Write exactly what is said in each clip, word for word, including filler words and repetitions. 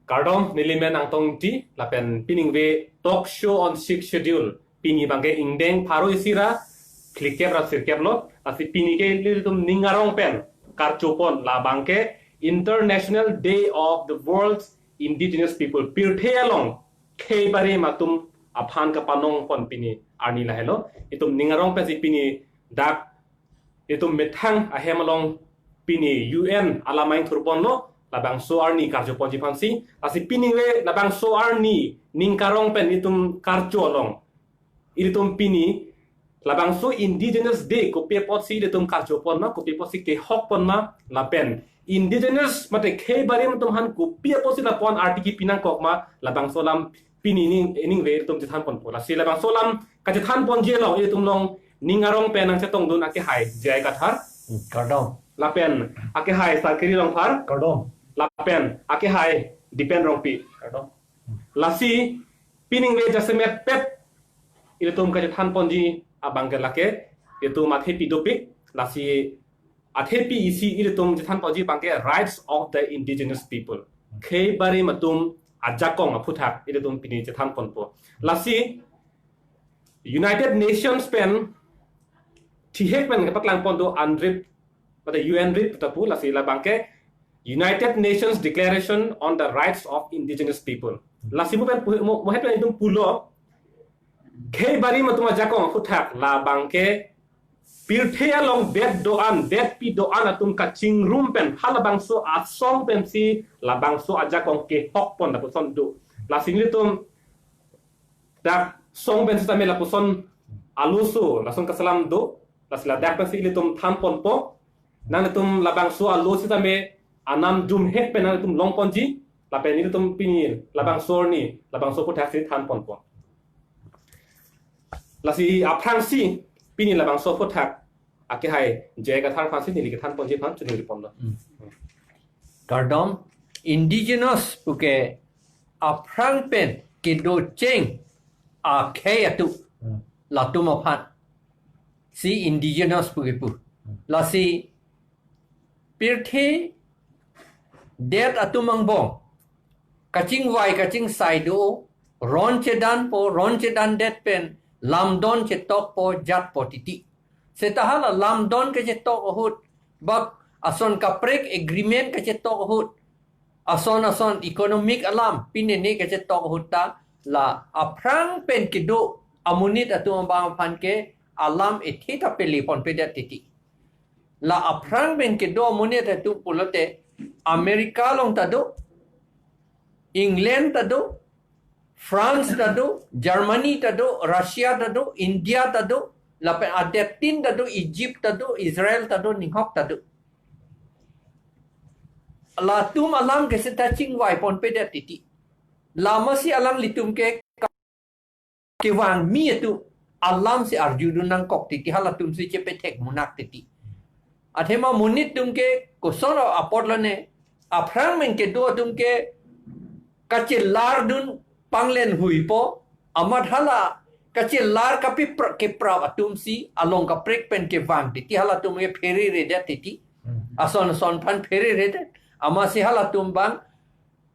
Kardom, neli men Angtong Ingti, lapen piningve talk show on Sixth Schedule. Pini abangke ingdeng pharo isi ra phlikep ra sirkep lo, lasi pini ke ilitum ning arong pen karchopon labangke International Day of the World's Indigenous People. Pirthe along khei barim atum aphan kapanong pon pini arni lahelo. Itum ning arong pensi pini dak itum methang ahem along pini U N alam ain thurpon lo, labangso arni karchoponji aphansi. Lasi piningve labangso arni ning karong pen itum karcho along, ilitum pini labangso Indigenous Day kopi apotsi ilitum karchopon ma, kopi apotsi kehokpon ma, lapen indigenous mate khei barim atum aphan kopi apotsi lapu-an arti kipi nangkok ma, labangso alam pini ning, ningve ilitum chethanponpo. Lasi labangso alam kachethanponji along ilitum along ning arong pen nangchetongdun akehai J I Kathar. Kardom. Lapen akehai Sarkiri Rongphar. Kardom. Lapen akehai Dipen Rongpi. Kardom. Lasi piningve jasemet pet ilitum kachethanponji abangke lake, itum athepi dopik, lasi athepi isi ilitum chethanponji abangke Rights of the Indigenous People. Khei barim atum ajakong aphuthak ilitum pini chethanponpo. Lasi United Nations pen thihek pen kepaklangpon do UNDRIP, pada U N DRIP tapu, lasi labangke United Nations Declaration on the Rights of Indigenous People. Lasi mo pen pu-, mo, mo het pen itum pulo, khei barim atum ajakong aphuthak labangke pirthe along det do-an, detpi do-an atum kachingrum pen halabangso asong pensi labangso ajakong kehokpon lapuson do. Lasi nelitum dak song pen sitame lapuson aloso, lason kaselam do, lasi ladak pensi ilitum thanponpo. Nanglitum labangso alo sitame anam jumhek pen nanglitum longponji, lapen ilitum pini labangso arni labangso aphuthak si thanponpo. Lasi aphrangsi pini labangso aphuthak akehai J I Kathar aphansi neli kethanponji aphan chuningriponlo. Kardom, indigenous puke aphrang pen kedocheng akhei atum, latum aphan si indigenous puke pu. Lasi pirthe det atum angbong kachingvai kachingsai do, ron chedanpo, ron chedandet pen lamdon chetokpo, jatpo titi. Seta hala lamdon kachetok ahut, bak ason kaprek agreement kachetok ahut, ason ason economic alam pinene kachetok ahut ta la aphrang pen kedo amonit atum abang aphan ke alam ethe ta peleponpedet titi. La aphrang pen kedo amonit atum pulote America along ta do, England ta do, France ta do, Germany ta do, Russia ta do, India ta do, lapen adet tin ta do, Egypt ta do, Israel ta do, ninghok ta do. Latum alam ke seta chingvaiponpedet titi. Lamasi alanglitum ke kevangmi atum alam si arjudun nangkok titi, halatum si chepethek munak titi. Athema monit atum ke koson apot lone, aphrang pen kedo atum ke kachelardun panglen huipo, amat hala kachelar kapi pra-, keprap atum si along kaprek pen kevang titi, halatum ke phereredet titi. Ason ason aphan phereredet. Amatsi halatum abang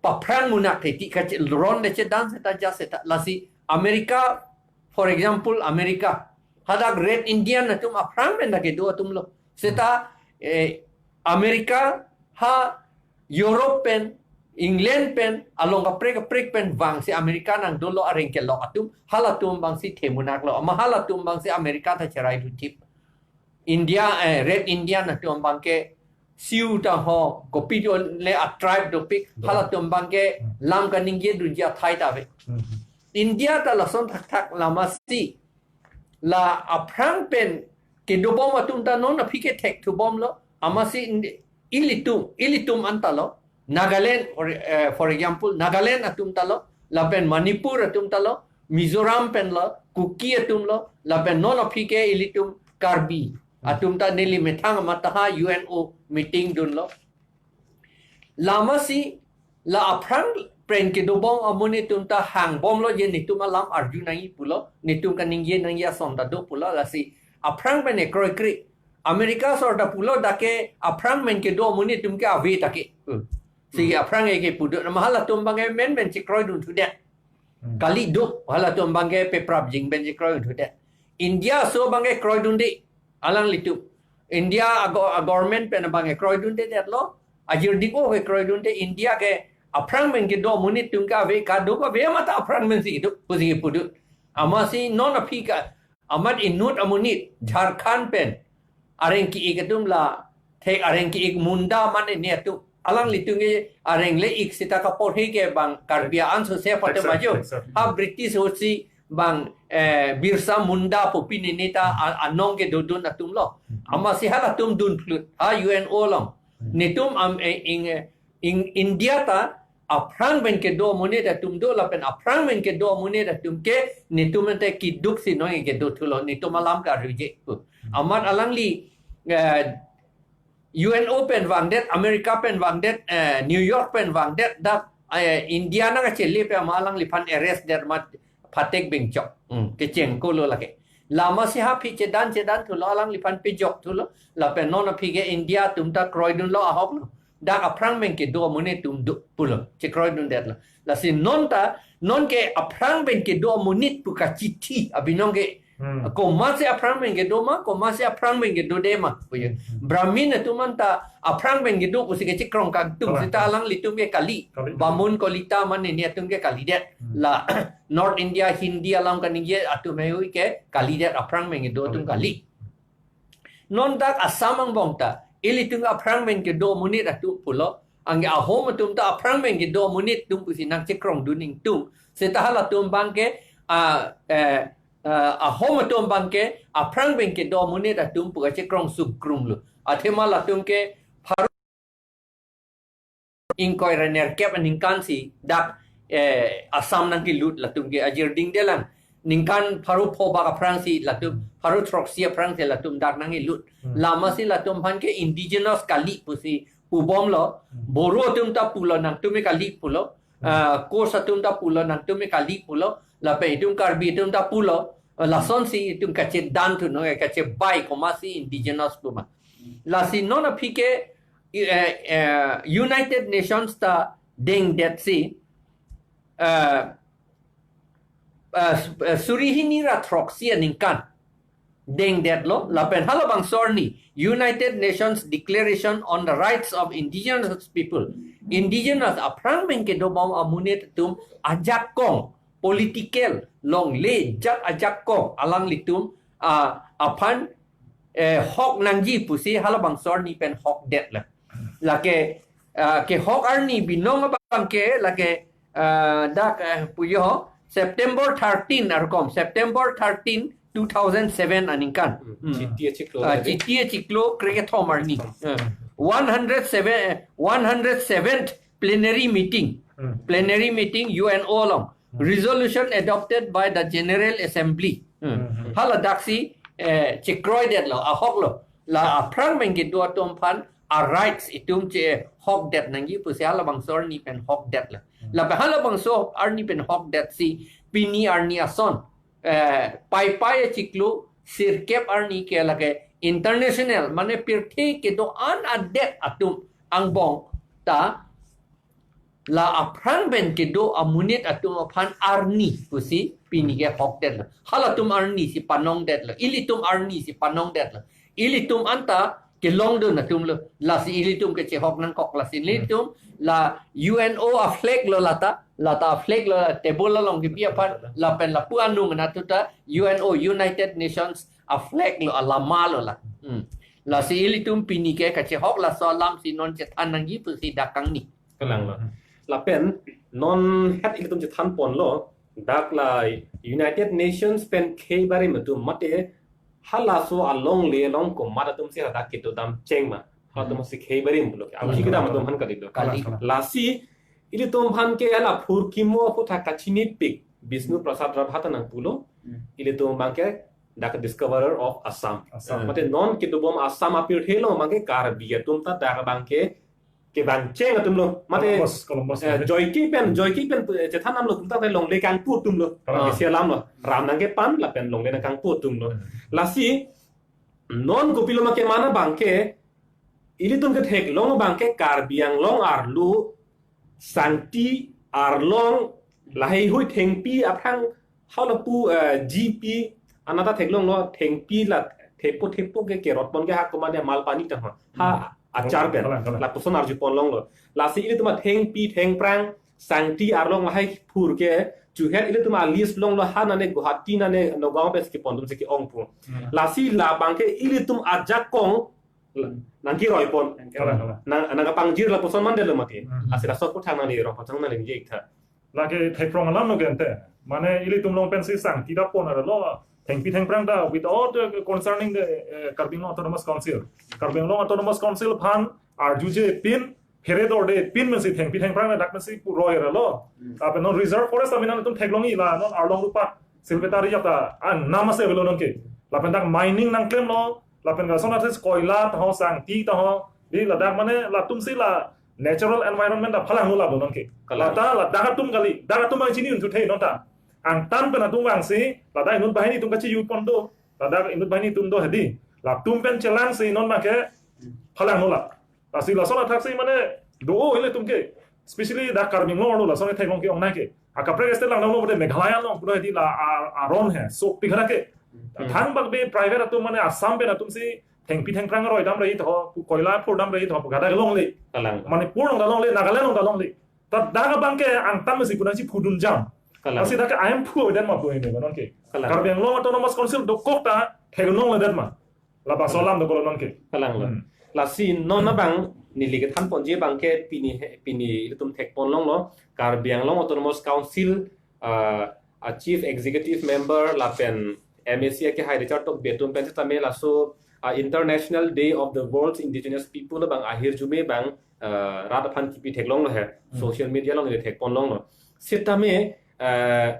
paphrang munak titi, kache-, ron le chedan seta ja seta. Lasi America, for example, America, hadak Red Indian atum aphrang pen dak kedo atum lo. Seta, eh, America ha Europe pen, England pen, along kaprek kaprek pen vangsi America nangdolo areng kelok atum, halatum abangsi themunak lo. Ama halatum abangsi America ta cheraidunthip. India, eh, Red Indian atum abang ke Sioux ta ho, kopi do le a tribe dopik, halatum abang ke lam kaningjedunji athai ta ave. India ta lason thakthak, lamasi la aphrang pen kedobom atum ta non aphi ke thekthubomlo, amatsi Indi-, ilitum, ilitum anta lo, Nagaland, for, eh, for example, Nagaland atum ta lo, lapen Manipur atum ta lo, Mizoram pen lo, Kuki atum lo, lapen non aphi ke ilitum Karbi atum ta neli methang amat ta ha U N O meeting dunlo. Lamasi la aphrang pen kedobom amonit atum ta hangbomlo je netum alam arju nangji pulo, netum kaningje nangji ason ta do pulo, lasi aphrang pen ekroikre. America sor ta pulo dak ke aphrang pen kedo amonit atum ke ave ta ke. Hmm. Si aphrang ke pudun, ma halatum abang ke menmen chekroidun thudet. Hmm. Kali do, halatum abang ke peprap jing pen chekroidun thudet. India aso abang ke kroidunde, alanglitum. India ago-, a government pen abang ke kroidundedetlo, ajir dik o ke kroidunde, India ke aphrang pen kedo amonit atum ke ave, kadokave amat aphrang pensi do, pusi pudun. Amatsi non aphi ke, amat inut amonit, Jharkhand pen areng ki-ik atum la, thek areng ki-ik Munda mane ne atum. Alanglitum ke areng le-ik seta kaporhe ke abang Karbi an so se pate Exact-, maju. Exact. Ha British ahutsi abang, eh, Birsa Munda pu pini ne ta a-, anong kedodun atumlo. Hmm. Amatsi halatum dunphlut, ha U N O along. Hmm. Netum am, eh, ing, eh, ing India ta aphrang pen kedo amonit atum do lapen aphrang pen kedo amonit atum ke netum ante keduksi nong kedo thulo, netum alam ke arjuje pu. Hmm. Amat alangli, eh, U N O pen vangdet, America pen vangdet, eh, New York pen vangdet, dak, eh, India nangkachele pen ma alangliphan arrest det amat phatek bengchok. Hmm, kecheng kolo lake. Amatsi ha aphi chedan chedan thulo, alangliphan pejok thulo. Lapen non aphi ke India atum ta kroidunlo ahoklo. Dak aphrang pen kedo amonit atum do pulo, chekroidundetlo. Lasi non ta, non ke aphrang pen kedo amonit pu kachithi abinong ke Hmm. Komatsi aphrang pen kedo ma, komatsi aphrang pen kedode ma, puye. Hmm. Brahmin atum anta aphrang pen kedo pusi kechekrong kangtung, Kalang. Seta alanglitum ke kali. Kali. Bamun Kolita mane ne atum ke kalidet. Hmm. La North India Hindi alam kaningje atum heihui ke kalidet, aphrang pen kedo atum Kali. Kali. Non dak Assam angbong ta, ilitum aphrang pen kedo amonit atum pulo, anke Ahom atum ta aphrang pen kedo amonit atum pusi nangchekrongdun ingtung. Seta halatum abang ke, ah, eh, ah, Ahom atum abang ke aphrang pen kedo amonit atum pu kachekrong sukrum lo. Athema latum ke pharo ingkoi ra nerkep aningkan si dak, eh, Assam nangkelut latum ke ajir dingdelang. Ningkan pharo pho bak aphrangsi latum, pharo throksi aphrangsi latum dak nangkelut. Hmm. Amatsi latum aphan ke indigenous kali pusi pubomlo. Hmm. Boro atum ta pulo nangtum ke kali pulo. Hmm. Ah, Koch atum ta pulo nangtum ke kali pulo. Lapen itum Karbi atum ta pulo. Ah, lasonsi itum kachedan thu no, kachebai komatsi indigenous pu ma. Lasi non aphi ke, eh, eh, United Nations ta dengdetsi, eh, eh, s-, eh, suri hini ra throksi aningkan dengdetlo, lapen halabangso arni United Nations Declaration on the Rights of Indigenous People. Indigenous aphrang pen kedobom amonit atum ajakong, political, longle, jat ajakong alanglitum, ah, aphan, eh, hok nangji pusi halabangso arni pen hokdetlo. Lake, ah, kehok arni binong abang ke, lake, ah, dak, eh, puyo, September thirteen arkom, September thirteen, two thousand seven aningkan. Hmm. Hmm. Chiti achiklo Ah, lake. Chiti achiklo krekethom arni. Hmm. Eh, one hundred seven, eh, one hundred seventh plenary meeting. Hmm. Plenary meeting U N O along. Hmm. Resolution adopted by the General Assembly. Hmm. Hmm. Haladaksi, eh, chekroidetlo, ahoklo. La aphrang pen kedo atum aphan a rights itum chehokdet nangji pusi halabangso arni pen hokdetlo. Hmm. Lapen halabangso arni pen hokdetsi pini arni ason, eh, Paipai achiklo sirkep arni ke lake international, mane pirthe kedo-an adet atum angbong ta la aphrang pen kedo amonit atum aphan arni pusi pini ke hokdetlo. Halatum arni si panongdetlo. Ilitum arni si panongdetlo. Ilitum anta kelongdun atumlo. Lasi ilitum kechehok nangkok, lasi ilitum la U N O a flag lo lata, lata a flag lo la table along kebi aphan, lapen lapu anung anat ta U N O, United Nations a flag lo, alamalo la. Hmm. Lasi ilitum pini ke kachehok laso alam si non chethan nangji pusi dak kangni. Kalanglo. Hmm. Lapen non het ilitum chethan ponlo, dak la United Nations pen khei barim atum mate halaso alongle along komat atum si hadak kedodam cheng ma. Halatum si khei barim pulo ke. Aphi kedam atum aphan kalilo. Kali. Lasi ilitum aphan ke hala phurkimo aphuthak kachinipik Bishnu Prasad Rabha ta nangpulo. Hmm. Ilitum abang ke dak discoverer of Assam. Assam. Mate non kedobom Assam apirthe along abang ke Karbi atum ta dak abang ke kevang cheng atumlo. Mate, Columbus, Columbus, eh, eh. Joike pen, Joike pen, eh, chethan damlo, dak longle kangpu atumlo. Kalang. Isi alamlo. Ram nangkepan lapen longle nangkangpu atumlo. Hmm. Lasi non kopilo ma ke mana abang ke, ilitum ketheklong abang ke Karbi Anglong arlo Sangti arlong lahai hui thengpi aphrang halapu, eh, G P anata theklonglo, thengpi la thepo thepo ke kerot pon ke ha komat ya malpani tang ha. Ha achar pen. Kalang, kalang. Lapuson arju pon longlo. Lasi ilitum athengpi thengphrang sangti arlong lahai phur ke chuhet ilitum a list longlo ha nane Guwahati nane Nagaon pen si kepon atum si ke-ong pu. Hmm. Lasi labang ke ilitum ajakong nangkeroi pon. Nangkeroi. Kalang, kalang. Nang, nangkapangjir lapuson mandelo mati. Hmm. Lasi laso aputhak nangli rong pachang nangli ningje ik tha. Lake thekrong alam lo gente. Mane ilitum along pensi sangti ta pon arlo. Thengpi thengphrang ta without, uh, concerning the, uh, Karbi Anglong Autonomous Council. Karbi Anglong Autonomous Council aphan arjuje pin, phere dorde pin pensi thengpi thengphrang dak pensi puroi arlo. Hmm. Lapen non reserve forest aminan ilitum theklongji la non arlong rupa silvetari jata ang nama se belo nonke. Lapen dak mining nangklemlo, lapen lason atis koila taho sangti taho, di ladak mane latum si la natural environment ta phalang nula do nonke. Kalang. Lata ladak atum kali, dak atum ang chini untu thei non ta. Angtan pen atum vangsi, ladak inut banghini atum kachi yu pon do, ladak inut banghini atum do hedi. Latum pen chelangsi non make phalang nula. Lasi lason athak si mane do-o ilitum ke. Especially dak Karbi Anglong arlo lason theklong ke-ong nai ke. Akaprek state lang nang lo bote Meghalaya along pura hedi la a-, aron he. So pighara ke. Hmm. Thangbak be private atum mane Assam pen atum si thengpi thengphrang roi dam ri tho, pu koila phur dam ri tho, pu gada longle. Kalang. Manipur along ta longle, Nagaland along ta longle. Ta dak abang ke angtan mesi punang si phudun jam. Kalang. Lasi dak ke ayam phu den ma pu ini nonke. Kalang. Karbi Anglong Autonomous Council dokok ta theklong le den ma. Lapuson alam dokok nonke. Kalang lo. Hmm. Lasi non abang neli kethan ponji abang ke pini he, pini ilitum thek pon longlo. Karbi Anglong Autonomous Council, uh, a Chief Executive Member lapen M A C akehai Richard Tokbi atum pen sitame laso, uh, International Day of the World's Indigenous People abang ahirjume abang, uh, rat aphan kipi theklonglo he. Hmm. Social media along neli thek pon longlo. Sitame, uh,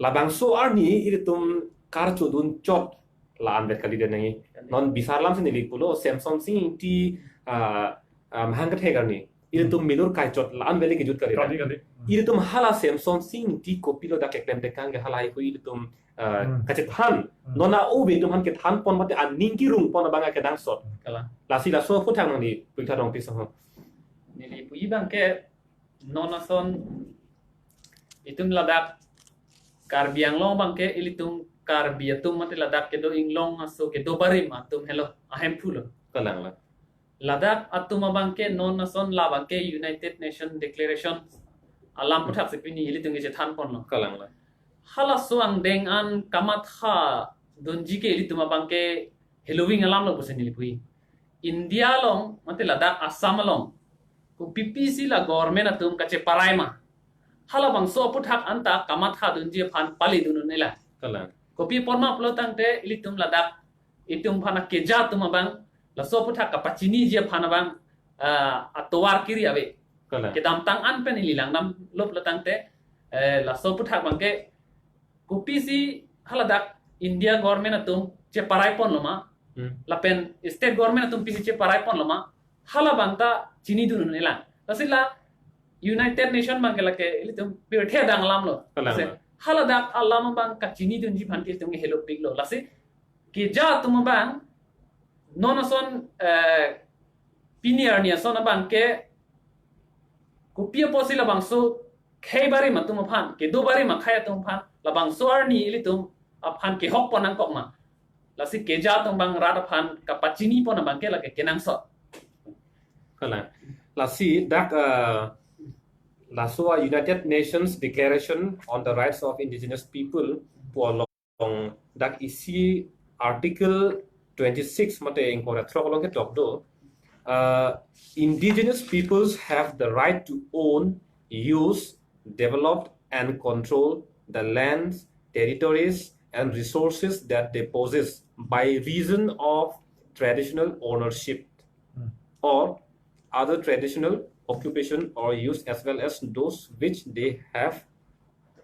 labangso arni ilitum karchodun chot la-an vet kali den nangji. Non bisar alam si neli pulo Semson Sing Ingti, ah, ah, mahang kethek arni. Ilitum milur kai chot la-an vet le kejut kali den. Kali, kali. Ilitum hala Semson Sing Ingti kopilo dak keklem tekang ke hala haihui ilitum, ah, Hmm. kachethan. Hmm. Non a-ove atum aphan kethan pon mate aning kerung pon abang ke dangsot. Kalang. Lasi laso aputhak nangli puitha dong pisa ho. Neli puji abang ke non ason itum ladak Karbi Anglong abang ke ilitum Karbi atum mate ladak kedo inglong aso kedo barim atum helo ahemphu lo. Kalang la. Ladak atum abang ke non ason labang ke United Nation Declaration alam aputhak si pini ilitum kechethan ponlo. Kalang la. Halaso angdeng an kamatha dunji ke ilitum abang ke heloving alam lo pusi neli puji. India along, mate ladak Assam along, kopi pisi la government atum kacheparai ma. Halabangso aputhak anta kamatha dunji aphan pali dun un-e la. Kalang. Kopi apot ma pulo tangte ilitum ladak, itum aphan akeja atum abang, laso aputhak kapachiniji aphan abang, ah, atovar kiri ave. Kalang. Kedamtang an pen ili langdamlo pulo tangte, eh, laso aputhak abang ke, kopi si haladak India government atum cheparai ponlo ma, Hmm. lapen state government atum pisi cheparai ponlo ma, halabang ta chini dun un-e la. Lasi la United Nation abang ke lake ilitum pirthe adang alam lo. Kalang. Lasi la. Haladak alam abang kachini dunji aphan ke itum helo pik lo. Lasi keja atum abang non ason, eh, pini arni ason abang ke kopi apotsi labangso khei barim atum aphan, kedo barim akhei atum aphan, labangso arni ilitum aphan kehok pon nangkok ma. Lasi keja atum abang rat aphan kapachini pon abang ke lake kenangsot. Kalang. Lasi dak, eh, laso a United Nations Declaration on the Rights of Indigenous People pu along dak isi Article twenty-six mate ingkoi ra throk along ketok do. Uh, indigenous peoples have the right to own, use, develop and control the lands, territories and resources that they possess by reason of traditional ownership Hmm. or other traditional occupation or use, as well as those which they have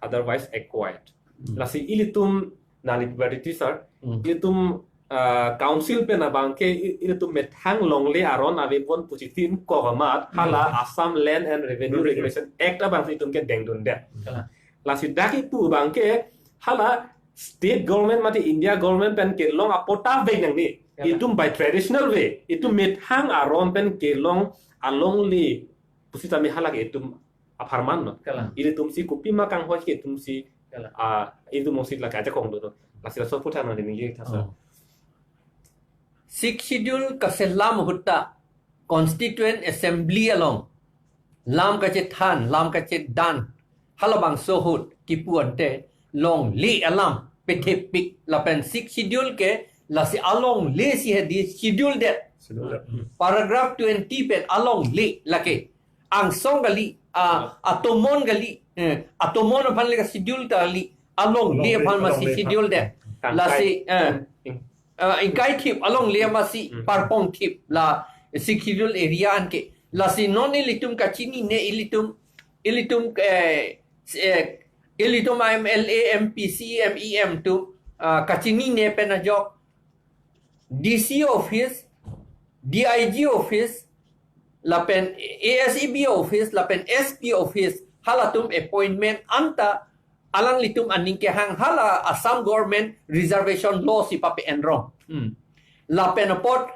otherwise acquired. Hmm. Lasi ilitum nali berarti sir, Hmm. ilitum, uh, council pen abang ke i-, ilitum methang longle aron ave pon pusi tin kogamat hala Hmm. Assam Land and Revenue Revenue. Regulation Act abang si itum ke dengdun det. Kalang. Lasi dak ipu abang ke hala state government mate India government pen kelong apota vek nangne. Kalang. Itum by traditional way, itum methang aron pen kelong alongle pusitame hala ke itum apharman lo. Kalang. Ilitum si kopima kanghoi ke itum si, kalang, ah, ilitum si lake ajakong do. Lasi laso aphuthak nangli ningje tha sir. Oh. Sixth Schedule kaselam ahut ta Constituent Assembly along lam kachethan, lam kachedan, halabangso ahut kipu ante longle alam pethepik lapen Sixth Schedule ke lasi alongle si hedi schedule det. Schedule det. Hmm. Paragraph twenty pen alongle lake angsong kali, ah, atomon kali, eh, atomon aphan le schedule ta kali, alongle, alongle aphan masi, alongle aphan schedule det. Kangkai. Lasi, eh, hmm, ah, ingkaithip alongle masi, hmm, parpongthip la Sixth Schedule area anke. Lasi non ilitum kachinine ilitum, ilitum, eh, eh, ilitum M L A, M P, C M, E M atum, ah, kachinine pen ajok D C office, D I G office, lapen A S E B office, lapen S P office, halatum appointment anta alanglitum aning kehang hala Assam government reservation law si pape-enrong. Hmm. Lapen apot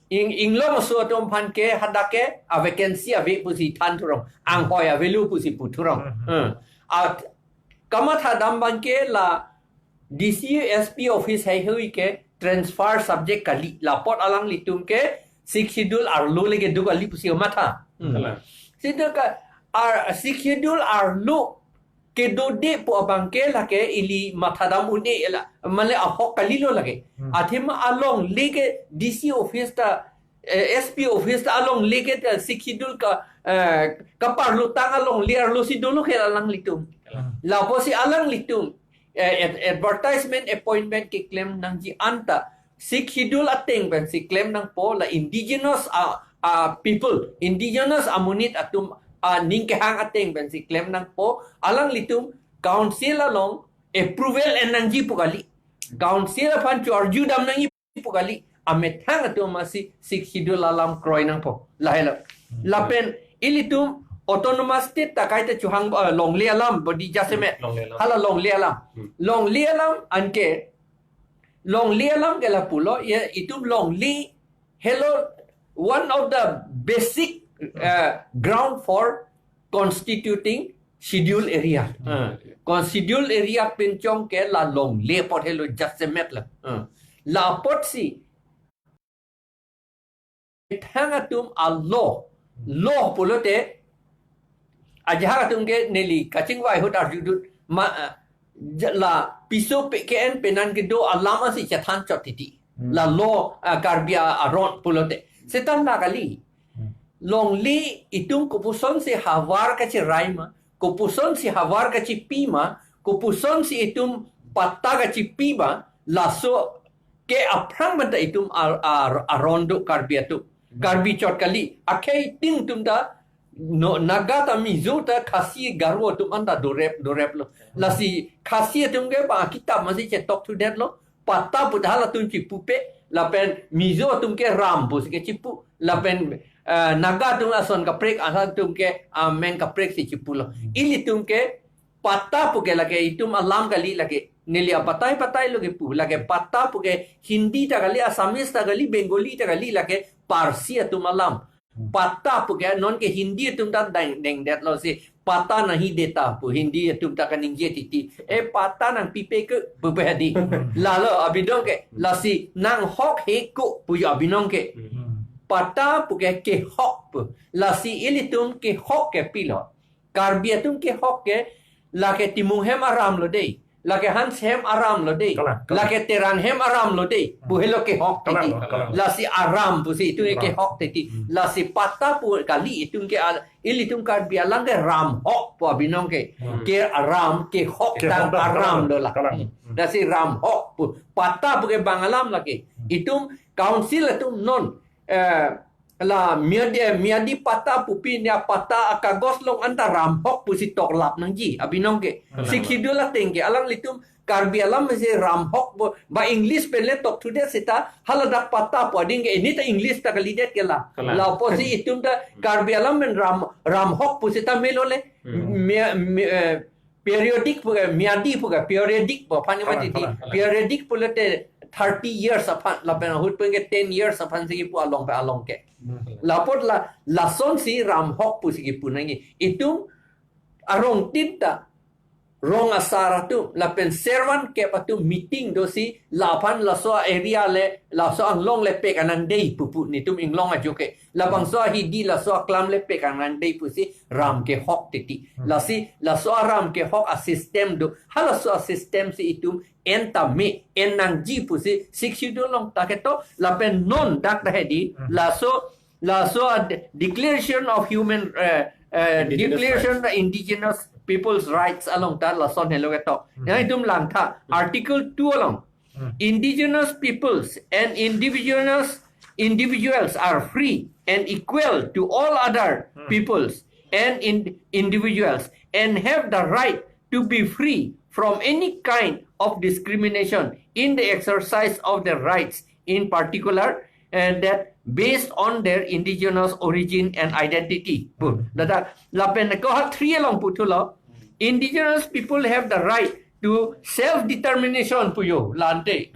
ing-, inglong aso atum aphan ke hadak ke a vacancy ave pusi than thurong. Anghoi avelo pusi pu thurong. Hmm. Hmm. At kamatha dam abang ke la D C S P office haihui ke transfer subject kali. Lapot alanglitum ke Sixth Schedule arlo le kedo kali pusi matha. Hmm. Kalang. Sita ka ar Sixth Schedule arlo kedode pu abang ke lake ili matha dam un-e la. Mane ahok kalilo lake. Hmm. Athema alongle ke D C office ta, eh, S P office ta alongle ke ta Sixth Schedule ka, eh, kaparlutang alongle arlo si dolo ke alanglitum. Hmm. Lapusi alanglitum, eh, ad-, advertisement appointment keklem nangji anta Sixth Schedule ateng pensi klem nangpo, la indigenous, ah, ah, people, indigenous amonit atum, ah, aning kehang ateng pensi klem nangpo, alanglitum council along approval en nangji pu kali. Council aphan charju dam nangji pu kali. Amethang atum masi Sixth Schedule alam kroi nangpo. Lahelo. Hmm. Lapen ilitum autonomous state ta kaita chuhang, eh, longle alam bodi jasemet. Longle alam. Hala longle alam. Hmm. Longle alam anke, longle alam ke lapulo, ya, itum longle helo one of the basic, eh, ground for constituting schedule area. Hmm. Eh, constitutional area pinchong ke la longle apot helo jasemet la. Eh, lapotsi thang atum a law, law pulote, ajahak atum ke neli kachingvai ahut arjudun ma, eh, ja-, la piso pe ke-en penan kedo alam asi chethan chot titi. Hmm. La law, ah, Karbi a-, aron pulote. Seta la kali. Hmm. Longle itum kopusonsi havar kacherai ma, kopusonsi havar kachepi ma, kopusonsi itum patta kachepi ma, laso ke aphrang manta itum ar-, ar-, aron do Karbi atum. Karbi chot kali, akhei ting atum ta, no, Naga ta, Mizo ta, Khasi Garo atum anta dorep, dorep lo. Lasi Khasi atum ke ba kitap masi chetok thudet lo, patta pu ta halatum chipupe, lapen Mizo atum ke Ram pusi kechipu, lapen, eh, Naga atum ason kaprek, halatum ke, ah, meng kaprek si chipulo. Ilitum ke patta pu ke lake itum alam kali lake. Neli apatai patai lo kepu. Lake patta pu ke Hindi ta kali, Assamese ta kali, Bengali ta kali, lake Parsi atum alam. Patta pu ke non ke Hindi atum ta deng, dengdetlo si. Patta nahi deta pu Hindi atum ta kaningje titi. Eh, patta nangpipe ke pu pe hedi. Lalo abinong ke, lasi nanghok he ko pu yo abinong ke. Hmm. Patta pu ke kehok pu. Lasi ilitum kehok ke pilo. Karbi atum kehok ke, lake Timung hem aram lo dei, lake Hans hem aram lo dei, kalang, kalang, lake Terang hem aram lo dei, hmm, pu helo kehok, kalang, titi, kalang, lasi aram pusi itum, kalang, kehok titi. Hmm. Lasi patta pu kali itum ke al-, ilitum Karbi alam ke ramhok pu abinong ke. Hmm. Ke aram, kehok, kehok tang, tang aram, kalang, lo la. Kalang. Hmm. Lasi ramhok pu patta pu ke bang alam lake. Hmm. Itum council atum non, eh, la miadi, miadi patta pupi ne patta akagos along anta ramhok pusi toklap nangji abinong ke. Hmm. Sixth Schedule ateng ke alanglitum Karbi alam masi ramhok pu, ba English pen le tok thudet seta haladak patta pu ading ke ini ta English ta kalidet ke la. Kalang. Lapusi itum ta Karbi alam pen ram, ramhok pu seta melo le. Hmm. Mia-, mi-, eh, periodic pu ke, miadi pu ke, periodic pu aphan mati, kalang, kalang, kalang. Periodic pulote thirty years aphan, lapen ahut pen ke ten years aphan si kipu along pe along ke. Hmm. Lapot la, lasonsi ramhok pusi kipu nangji. Itum arongtin ta, rong asar atum lapen servan kep atum meeting dosi, laphan laso area le, laso anglong le pek anang dei pupu, netum inglong ajo ke, labangso ahidi laso aklam le pek anang dei pusi ram kehok titi. Lasi laso aram kehok a system do, halaso a system si itum en tame, en nangji pusi Sixth Schedule along ta ketok. Lapen non dak ta hedi, laso, laso a de-, Declaration of Human, eh, eh, Indigenous Declaration Rights. The Indigenous People's Rights along ta lason helo ketok. Yang itum langtha, Article two along. Indigenous peoples and indigenous individuals are free and equal to all other peoples and in individuals, and have the right to be free from any kind of discrimination in the exercise of their rights, in particular, and that based on their indigenous origin and identity. Pu. Lata lapen ko ha three along puthulo. Indigenous people have the right to self determination pu yo lante.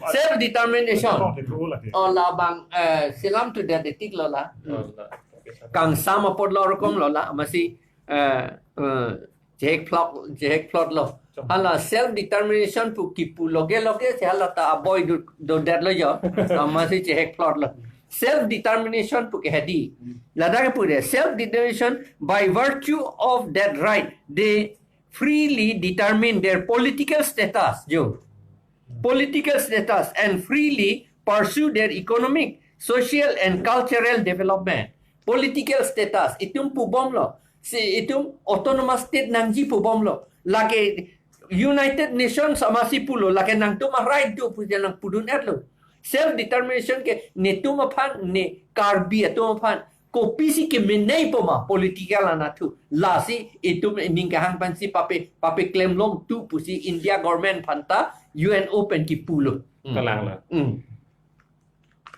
Self determination. Oh, labang, eh, selam tu dia detik lo la. Kangsam apot lo rokom lo la, masi, eh, eh, jehek plot, jehek plot lo. Hala self determination pu kipu loge loge si hala ta aboi do, do det lo yo. Masi jehek plot lo. Self determination pu ke hedi. Ladak pu de self determination by virtue of that right they freely determine their political status, jo. Political status and freely pursue their economic, social and cultural development. Political status, itum pubom lo. Si itum autonomous state nangji pubom lo. Lake United Nations amasi pulo, lake nangtum a right do puja nang pudun et lo. Self determination ke netum aphan, ne Karbi atum aphan kopisi kemenei poma political anathu. Lasi itum ning kehang pensi pape, pape klem long tu pusi India government aphan ta U N O pen kipulo. Kalang la. Hmm.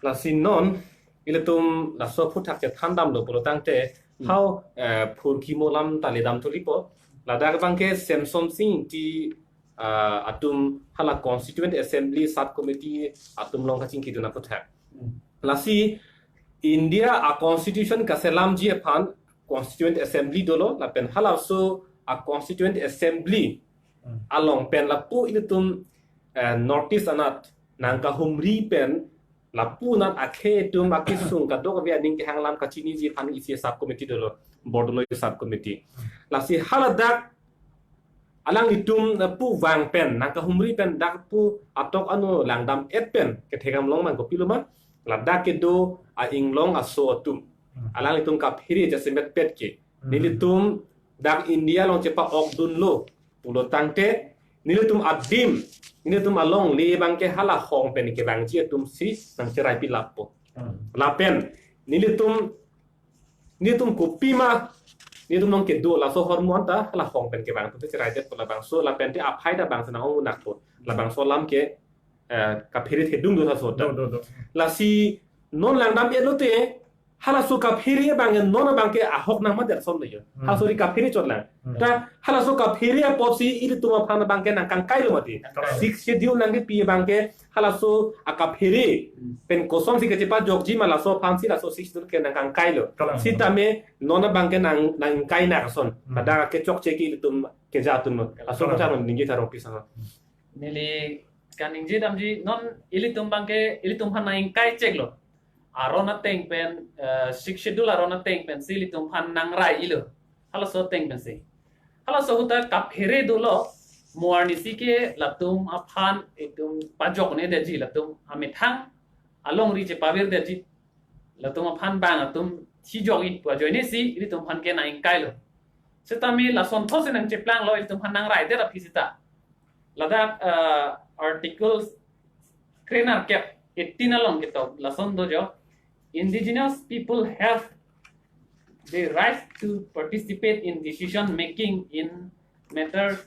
Lasi non ilitum laso aphuthak chethan damlo pulo tangte, hmm, hau, eh, phurkimo alam ta ledam thulipo. Ladak abangke Semsonsing Ingti, ah, atum hala Constituent Assembly Sub Committee atum along kachingki dun aphuthak. Hmm. Lasi India a constitution kaselamji aphan Constituent Assembly dolo, lapen halaso a Constituent Assembly, hmm, along pen lapu ilitum, eh, North East anat nangkahumri pen lapu anat akhei atum akesung kadokave aning kehang alam kachiniji aphan isi sub committee dolo, bor dolo sub committee. Lasi haladak alanglitum, eh, pu vang pen, nangkahumri pen dak pu atok ano langdam et pen kethekdam long mang kopilo ma, ladak kedo a-inglong aso atum, alanglitum kaphere jasemet pet ke, nelitum dak India along chepa-ok dunlo pulo tangte, nelitum adim, nelitum alongle abangke hala hong pen kevangji atum si nangcherai pilappo. Hmm. Lapen nelitum, nelitum kopima, nelitum along kedo laso ahormu anta hala hong pen kevang atum te cherai detpo, labangso lapen te aphai ta bang si nang-ong unakpo. Labangso alam ke, eh, kaphere thedung do laso ta. Do, do, do. Lasi non langdam et lote, halaso kaphere abang non abangke ahok nang mader son lo yo. Hmm. Halaso ri kaphere chot lang. Hmm. Ta halaso kaphere apotsi ilitum aphan abangke nangkangkai lo mati. Correct. Sixth Schedule nangkepi abangke halaso akaphere, hmm, pen kosonsi kachepajokji ma laso aphansi laso Sixth Schedule ke nangkangkai lo. Correct. Sitame non abangke nang, nangkai nang son. Hmm. Pada kechokche ke ilitum keja atum lo. Laso, correct, kacharong ningje charong pisa. Neli kaningje damji non ilitum abangke ilitum aphan nang-ingkai chek lo. Aron ateng pen, eh, Sixth Schedule aron ateng pensi ilitum aphan nangrai-ilo. Halaso ateng pensi. Halaso ahut ta kaphere dolo, mo arnisi ke latum aphan itum pajok ne detji, latum amethang alongri chepavir detji. Latum aphan bang atum chijok-i pu ajoinesi ilitum aphan ke nang-ingkai lo. Sitame lason thotsi nangcheplang lo, ilitum aphan nangrai det aphi seta. Ladak, eh, Article krenerkep, eighteen along ketok lason do jo. Indigenous people have the right to participate in decision making in matters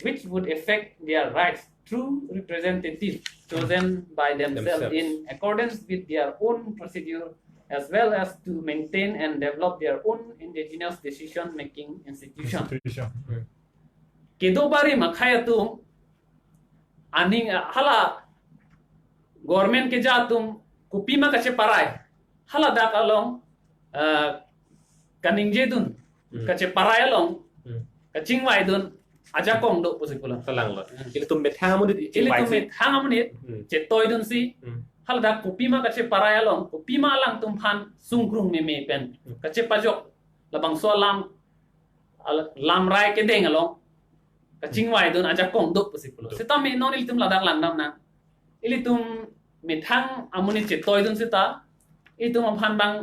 which would affect their rights through representatives chosen by themselves, themselves, in accordance with their own procedure, as well as to maintain and develop their own indigenous decision making institution. Institution. Kedo barim akhei atum aning, ah, hala government keja atum kopima kacheparai, haladak along, ah, kaningje dun Hmm. Kacheparai along, Hmm. kachingvaidun ajakong do pusi pulo. Kalang lo. Hmm. Ilitum methang amonit Ilitum chingvaiji. methang amonit, Hmm. chetoidunsi, Hmm. haladak kopima kacheparai along, kopima alangtum aphan sungkrung meme pen, Hmm. kachepajok, labangso alam, al-, lamrai kedeng along, kachingvaidun ajakong do pusi pulo. Do. Sitame non ilitum ladak langdam nang. Ilitum methang amonit chetoidun seta, ilitum aphan bang,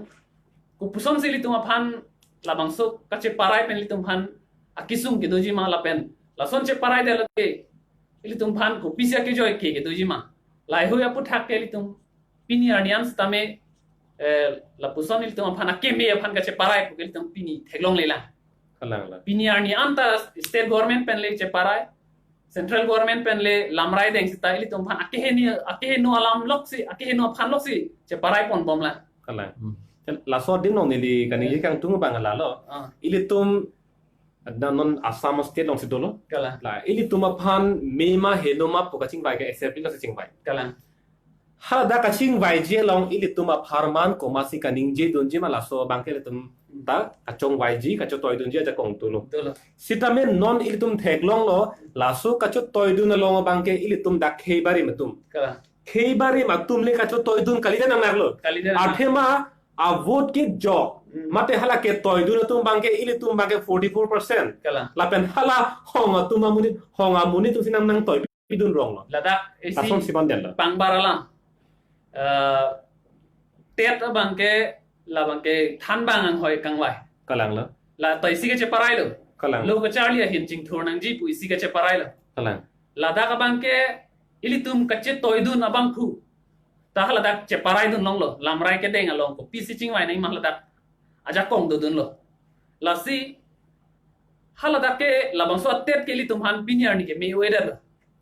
kopusonsi ilitum aphan labangso kacheparai pen ilitum aphan akesung kedoji ma lapen. Lason cheparai det lake, ilitum aphan kopisi akejoi ke kedoji ma. Laheihui aphuthak ke ilitum pini arni an sitame, eh, lapuson ilitum aphan akeme aphan kacheparai pu ke ilitum pini theklonglelang. Kalang la. Pini arni an ta state government pen le cheparai, central government pen le lamrai deng seta ilitum aphan akeheni, akeheno alam loksi, akeheno aphan loksi cheparai ponbomlang. Kalang. Hmm. Laso adim along neli kaningje kangtung abang lalo. Ah. Ilitum na non Assam state alongsi dolo. Kalang. La, ilitum aphan mema henoma pu kachingvai ke accept lo si chingvai. Kalang. Haladak kachingvaiji along ilitum apharman komatsi kaningjedunji ma laso abangke ilitum ta kachongvaiji, kachetoidunji ajakong dolo. Dolo. Sitame non ilitum theklonglo, laso kachetoidun along abangke ilitum dak khei barim atum. Kalang. Khei barim atum le kachetoidun kalidet nangnaklo. Kalidet nang. Athema a vote kejok. Hmm. Mate hala ketoidun atum abangke ilitum abangke forty-four percent. Kalang. Lapen hala hong atum amonit, hong amonit atumsi nang nangtoi pidun rong lo. Ladak isi Lason si bandel lo. Pangbar alam. Eh, TET abangke labangke thanbang anghoi kangvai. Kalang lo. La ta isi kacheparai lo. Kalang. Lo kacharli ahin chingthur nangji pu isi kacheparai lo. Kalang. Ladak abangke ilitum kachetoidun abangphu. Ta haladak cheparaidun longlo. Lamrai kedeng along kopisi chingvai nangji ma haladak ajakong dodunlo. Lasi haladak ke labangso a-TET ke ilitum aphan pini arni ke me-o-edet lo.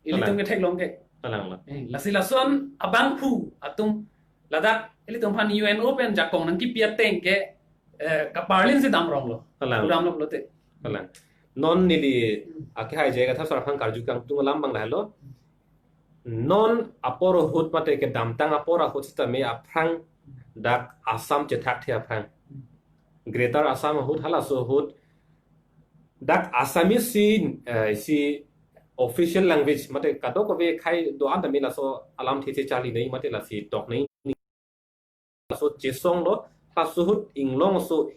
Ilitum Kalang. ketheklong ke. Kalang lo. Eh, lasi lason abangphu atum ladak ilitum aphan U N O pen jakong nangkipi ateng ke, eh, kaparlinsi damrong lo. Kalang. Damrong lote. Kalang. Non neli Hmm. akehai J I Kathar sir aphan karju kangtung alam abang lahelo. Non apor ahut mate kedamtang apor ahut sitame aphrang dak Assam chethakthe aphrang. Greater Assam ahut, halaso ahut dak Assamese si, eh, si official language mate kadokave khei do-an tame laso alamthe checharli nangji mate lasi tok nangji. Laso chesong lo, halaso ahut inglong aso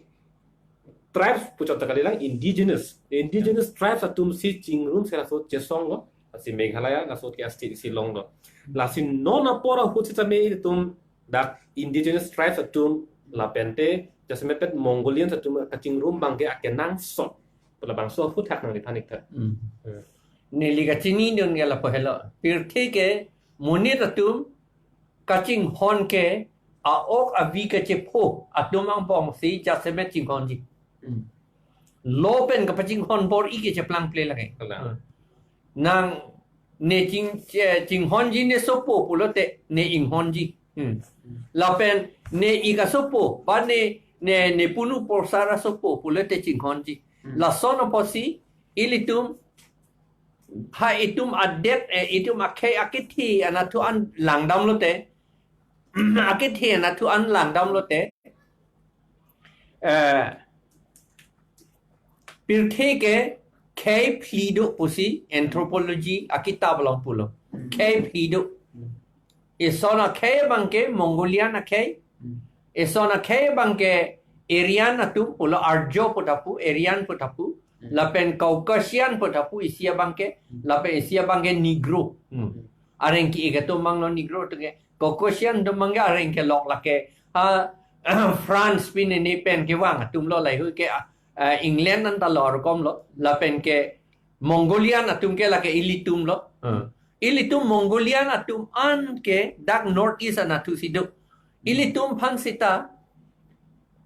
tribes puchot ta kalilang indigenous. Indigenous tribes atumsi chingrumsi laso chesong lo, lasi Meghalaya laso ke a-state si longlo. Lasi non apor ahut sitame ilitum dak indigenous tribes atum lapente jasemet Mongolians atum kachingrum abangke akenangsot. Pu labangso aphuthak nangliphan ik tha. Hmm. Hmm. Neli kachinidun ke lapu helo. Pirthe ke monit atum kachinghon ke a-ok avi kachepho atum angbongsi jasemet chinghonji. Hmm. Lapen kapachinghon bor-i ke cheplangple lake. Kalang. Nang ne ching, che-, chinghonji ne sopo pulote ne inghonji. Hmm. Lapen ne ik asopo, ba ne, ne, ne punu porsar asopo pulote chinghonji. Hmm. Lason apotsi, ilitum, ha itum adet, eh, itum akhei akethi anatthu an langdam lote, akethi anatthu an langdam lote, eh, pirthe ke khei phli do pusi anthropology akitap along pulo. Hmm. Khei phli do. Hmm. Eson akhei abangke Mongolian akhei. Hmm. Eson akhei abangke Aryan atum pulo, Arjo pu ta pu, Aryan pu ta pu. Hmm. Lapen Caucasian pu ta pu isi abangke, Hmm. lapen isi abangke Negro. Hmm. Hmm. Areng ki-ik atum abanglo Negro atum ke. Caucasian atum abangke areng kelok lake, ah, France pine ne pen kevang atum lo, laheihui ke, ah, ah, England an ta lo arukom lo, lapen ke Mongolian atum ke lake ilitum lo. Hmm. Ilitum Mongolian atum an ke dak North East anatthu si do. Ilitum aphan seta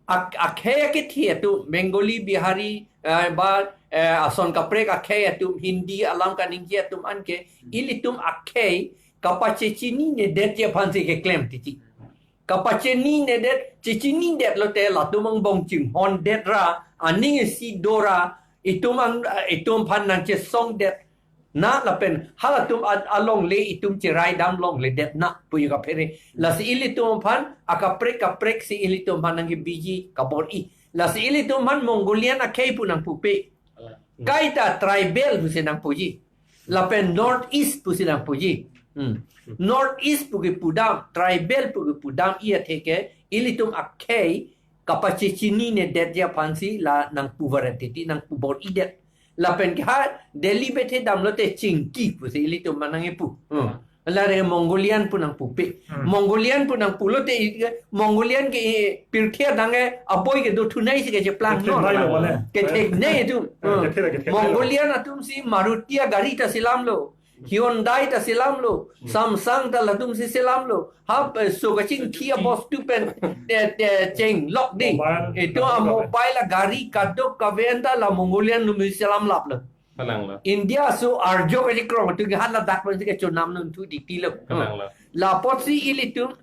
ak-, akhei akethi atum Bengali, Bihari, eh, ba, eh, ason kaprek akhei atum, Hindi alam kaningje atum an ke, ilitum akhei kapachechinine detji aphansi keklem titi. Kapachinine det, chechinidet lote latum angbong chinghon det ra, aning isi do ra, itum ang, itum aphan nangchesong det na lapen halatum a-, alongle itum cherai dam longledet na pu yo kaphere. Lasi ilitum aphan akaprek kaprek si ilitum aphan nangkebiji kabor-i. Lasi ilitum aphan Mongolian akhei pu nangpupe. Kaita tribal pusi nangpuji. Lapen North East pusi nangpuji. Hmm. North East pu kepudam, tribal pu kepudam iya theke, ilitum akhei kapachechinine detji aphansi la nangpu varet titi, nangpu bor-idet. Lapen ke ha Delhi bethe damlote Chingki pusi ilitum aphan nangkipu. Hmm. Lare Mongolian pu nangpupe. Hmm. Mongolian pu nangpulote i-, Mongolian ke, eh, pirthe adang ke apoi kedo thunaisi kecheplang, kethek no? Nai lo mane. Kethek nai atum. Eh, hmm. Kethek, kethek nai lo. Mongolian atumsi Maruti agari ta selamlo. Hyundai ta selamlo. Hmm. Samsung ta latumsi selamlo. Ha, eh, so kachingki abostu pen, eh, eh, chenglok dei. Mobile, itu a mobile, mobile agari kadokave anta la Mongolian atumsi selamlaplo. Kalang lo. India aso arjo kachekrong atum ke hala dak pensi kechonam nangthu titi lo. Kalang lo. Lapotsi ilitum,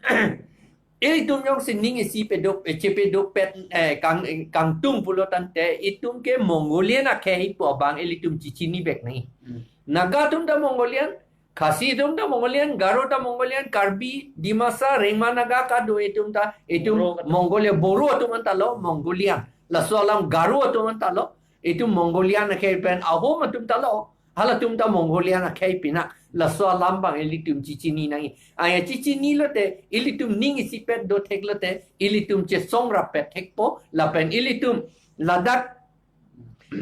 ilitum jongsi ning isi pedo, eh, chepedopet, eh, kang, eh, kangtung pulo tangte, itum ke Mongolian akhei pu abang ilitum chechinivek nangji. Hmm. Naga atum ta Mongolian, Khasi atum ta Mongolian, Garo ta Mongolian, Karbi, Dimasa, Rengma Naga kado itum ta, itum Boro kado. Mongolia, Boro atum anta lo Mongolian. Laso alam Garo atum anta lo, itum Mongolian akhei pen Ahom atum ta lo. Halatum ta Mongolian akhei pina. Laso alam abang ilitum chechini nangji. Aya chechinilote, ilitum ning isipet dotheklote, ilitum chesong rappet thekpo, lapen ilitum ladak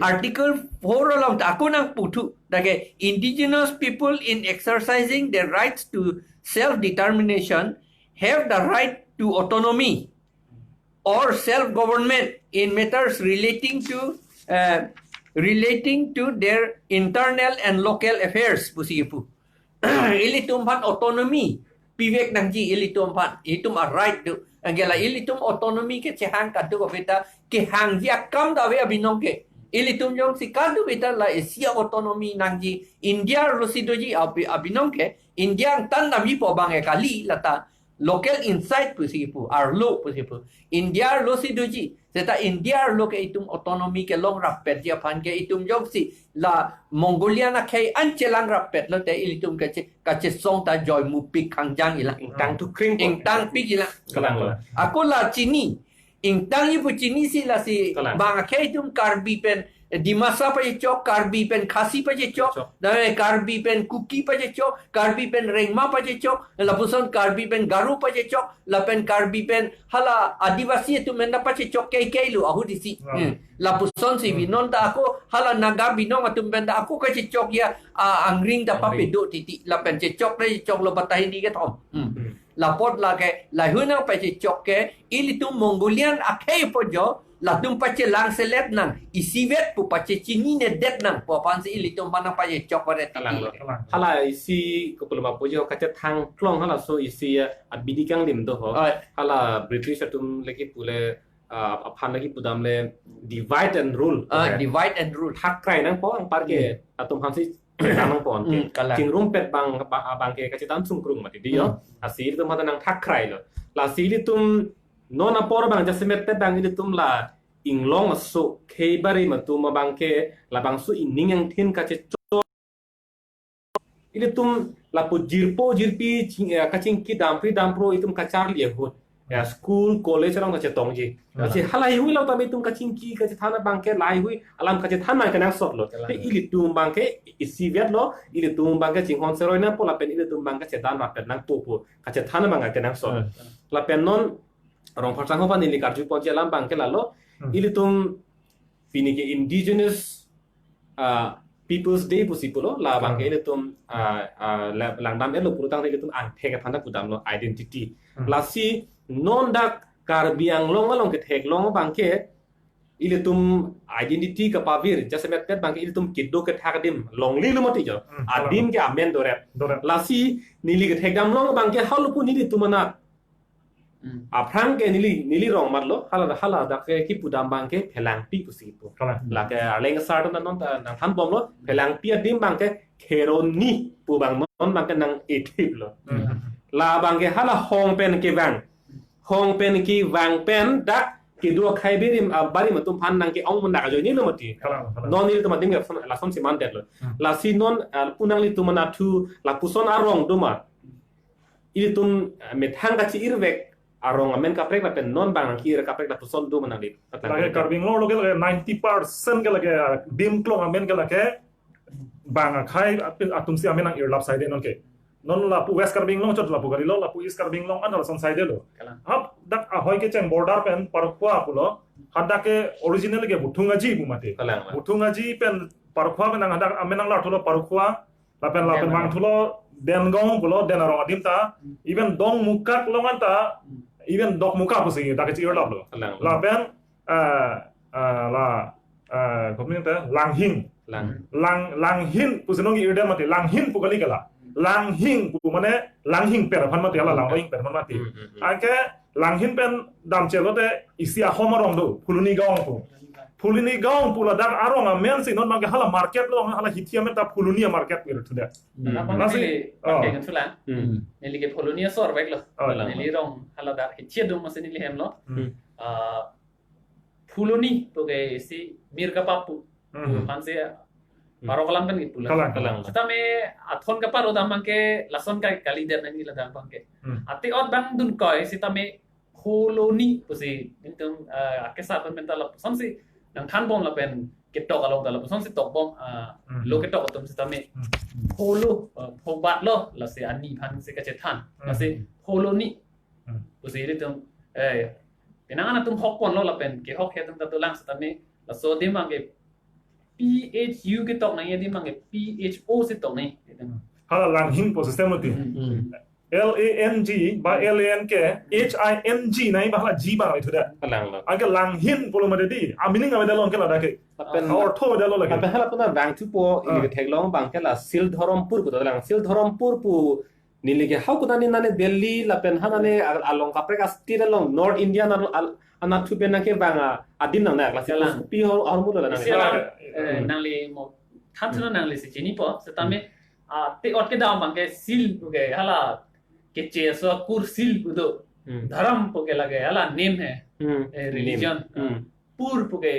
Article four along ta ako nangputhu, lake indigenous people in exercising their rights to self-determination have the right to autonomy or self-government in matters relating to, uh, relating to their internal and local affairs, pusi pu. Ilitum aphan autonomy pivek nangji ilitum aphan, itum a right do. Anke la ilitum autonomy kechehang kadokave ta kehangji akam ta ave abinong ke. Ilitum jongsi kadokave ta la isi a autonomy nangji, India arlosi doji abi-, abinong ke, India angtan damji pu abang ke kali, lata local inside pusi pu, arlo pusi pu. India arlosi doji. Seta India arlo ke itum autonomy kelong rappetji aphan ke itum jongsi la Mongolian akhei an chelang rappetlote ilitum kache, kachesong ta joy mupik khangjang ilang. Ingtang thukring ko. Ingtangpik ilang. Kalang lo. Ako la chini. Ingtangji pu chinisi lasi. Kalang. Bang akhei atum Karbi pen, eh, Dimasa pachechok, Karbi pen Khasi pachechok, chok. Dame Karbi pen Kuki pachechok, Karbi pen Rengma pachechok, lapuson Karbi pen Garo pachechok, lapen Karbi pen hala Adivasi atum pen ta pachechok kei kei lo ahut isi. Ah. Hmm. Lapusonsi, hmm, binong ta ako hala Naga binong atum pen ta ako kachechok ya, ah, angring ta, angring, papedo titi, lapen chechok ta chechoklo batai di kethom. Hmm. Hmm. Lapot lake, lahei nangpachechok ke, ilitum Mongolian akhei pu jo, latum pachelangselet nang, isivet pu pachechininedet nang, pu aphansi ilitum aphan nangpachechok varet titi. Kalang lo. Hala isi kopuloma pu jo kachethang klong halaso isi, eh, abidi kanglim do ho. Oi. Hala British atum lake pule, ah, aphan lake pudam le divide and rule. Ah, divide and rule. Thakrai nangpo anparke, hmm, atum aphansi nangpon ke. Hmm, kalang. Chingrumpet abang, abang, abang ke kachedam sungkrung mati di jo. Hmm. Lasi ilitum aphan nangthakrai lo. Lasi ilitum non apor abang jasemet te abang ilitum la inglong aso khei barim atum abang ke labangso ining angthin kachechok. Ilitum lapu jirpo jirpi ching, eh, kachingki dampri dampro itum kacharli ahut. Ya, school, college along kachetongji. Hmm. Lasi halahei hui lo tame itum kachingki kachethan abang ke lahei hui alam kachethan abang kenangsot lo. Kalang. Te ilitum abang ke isivet lo, ilitum abang ke chinghon seroi nangpo lapen ilitum abang ke chedan mapet nangpo pu kachethan abang kenangsot. Hmm. Lapen non Rongphar sangho aphan neli karjuponji alam abang ke lalo, hmm, ilitum pini ke Indigenous, ah, People's Day pusi pulo, labang ke, hmm, ilitum, ah, ah, la-, langdam-etlo pulotangte ilitum angthek kethan ta pudamlo, identity. Hmm. Lasi non dak Karbi Anglong along ketheklong abang ke ilitum identity kapavir, jasemetpet abang ke ilitum kedo kethak adim longlelo mati jo. Hmm. Adim ke amen doret. Doret. Lasi neli kethekdamlong abang ke halapu nelitum anat. Hmm. Aphrang ke neli, neli rong matlo, hala, hala dak ke kipudam abang ke Phelangpi pusi pu. Kalang. Lake Arleng sar atum non ta nangthanbomlo, Phelangpi adim abang ke Kheroni pu abang non abang ke nang-ethiplo. Hmm. Labang ke hala hong pen kevang. Hong pen kevang pen dak kedo akhei barim, ah, barim atum aphan nangke-ong mun dak ajoinelo mati. Kalang, kalang. Non nelitum adim ke lason, lasonsi mandetlo. Hmm. Lasi non, ah, pu nanglitum anat thu lapuson arong doma. Ilitum, eh, methang kachi-irvek, arong amen kaprek lapen non bang nangkir kaprek lapuson do ma nangli? Lake Karbi Anglong arlo ke lake ninety percent ke lake, ah, dim klong amen ke lake bang akhei atum, atumsi amen nang-irlap saide non ke. Non lapu West Karbi Anglong chot lapu kalilo, lapu East Karbi Anglong an lason saide lo. Kalang. Hap dak ahoi kecheng border pen Parkhua pulo, hadak ke original ke Buthung Aji pu mati. Kalang, kalang. Buthung Aji pen Parkhua pen nang hadak amen nanglar thulo Parkhua, lapen lapen Deng bang arong. Thulo Dengong pulo, Den arong adim ta, even Dongmukak along an ta, even Dokmoka pusi dak ke chi-irlap lo. Kalang. Lapen, eh, eh, la, eh, kopi ta, Langhing. Lang. Lang, Langhin pusi nong-irdet mati, Langhin pu kali kala. Langhing pu mane Langhing per aphan mati, hala Langhing per aphan mati. Hmm, hmm, hmm. Anke Langhin pen damchelo te isi ahom arong do, Phuloni Gaon pu. Phuloni Gaon pu ladak arong amen si non bang ke hala market lo, hala hithi amen ta Phuloni market pu thudet. Hmm. Nang Nasi, neli oh. Pakai ngan sulang. Hmm. Neli ke Phuloni asor baik lo. Oh. Neli rong hala dak hithi adung masi neli hem lo. Hmm. Ah, Phuloni pu ke si Mir Kapap pu. Hmm. Pu aphan si Hmm. Parok alam pen ke pulang. Kalang, kalang. Sitame athon kaparo dam bang ke lason kai kalidet nangji ladak bang ke. Hmm. Ate ot bang dun koi sitame Phuloni pusi nelitum, eh, akesar pen mental lap. Samsi nangthan bom lapen ketok along ta lap. Samsi tok bom, ah, Hmm. lo ketok atum sitame. Hmm. Phulu, eh, phobat lo lasi ani aphan si kachethan. Hmm. Lasi Phuloni. Hmm. Pusi nelitum, eh, penang an atum hok pon lo lapen kehok he atum ta dolang sitame laso adim bang ke P H U ketok nangji adim bang ke P H O si tok nangji. Hala Langhing pu system lo ti. Hmm. Hmm. L A N G ba L A N K, H I N G nangji ba hala G bang itu dah. Kalang lo. Anke Langhin pulo mati di, a meaning avedetlo anke ladak ke. Lapen a ortho avedetlo lake. Lapen hala puna bang thupo, Ah. Ili ketheklong bang ke la Sildhorompur pu dolang. Sildhorompur pu neli ke hau kuda ni nane Delhi lapen ha nane al-, along kaprek a-state along North India na al-, anatthu pen nang ke bang a, adim nang na klasi Kalang. Pi hor hor mulo la nang. Isi alam, eh, Hmm. nangli mo than thuna nangli si chinipo, sitame, Hmm. ah, te ot kedam bang ke sil pu ke hala keche aso kur sil pu do. Hmm. Dharam pu ke lake hala name hai. Hmm. Eh, Name. Religion. Hmm. Pur pu ke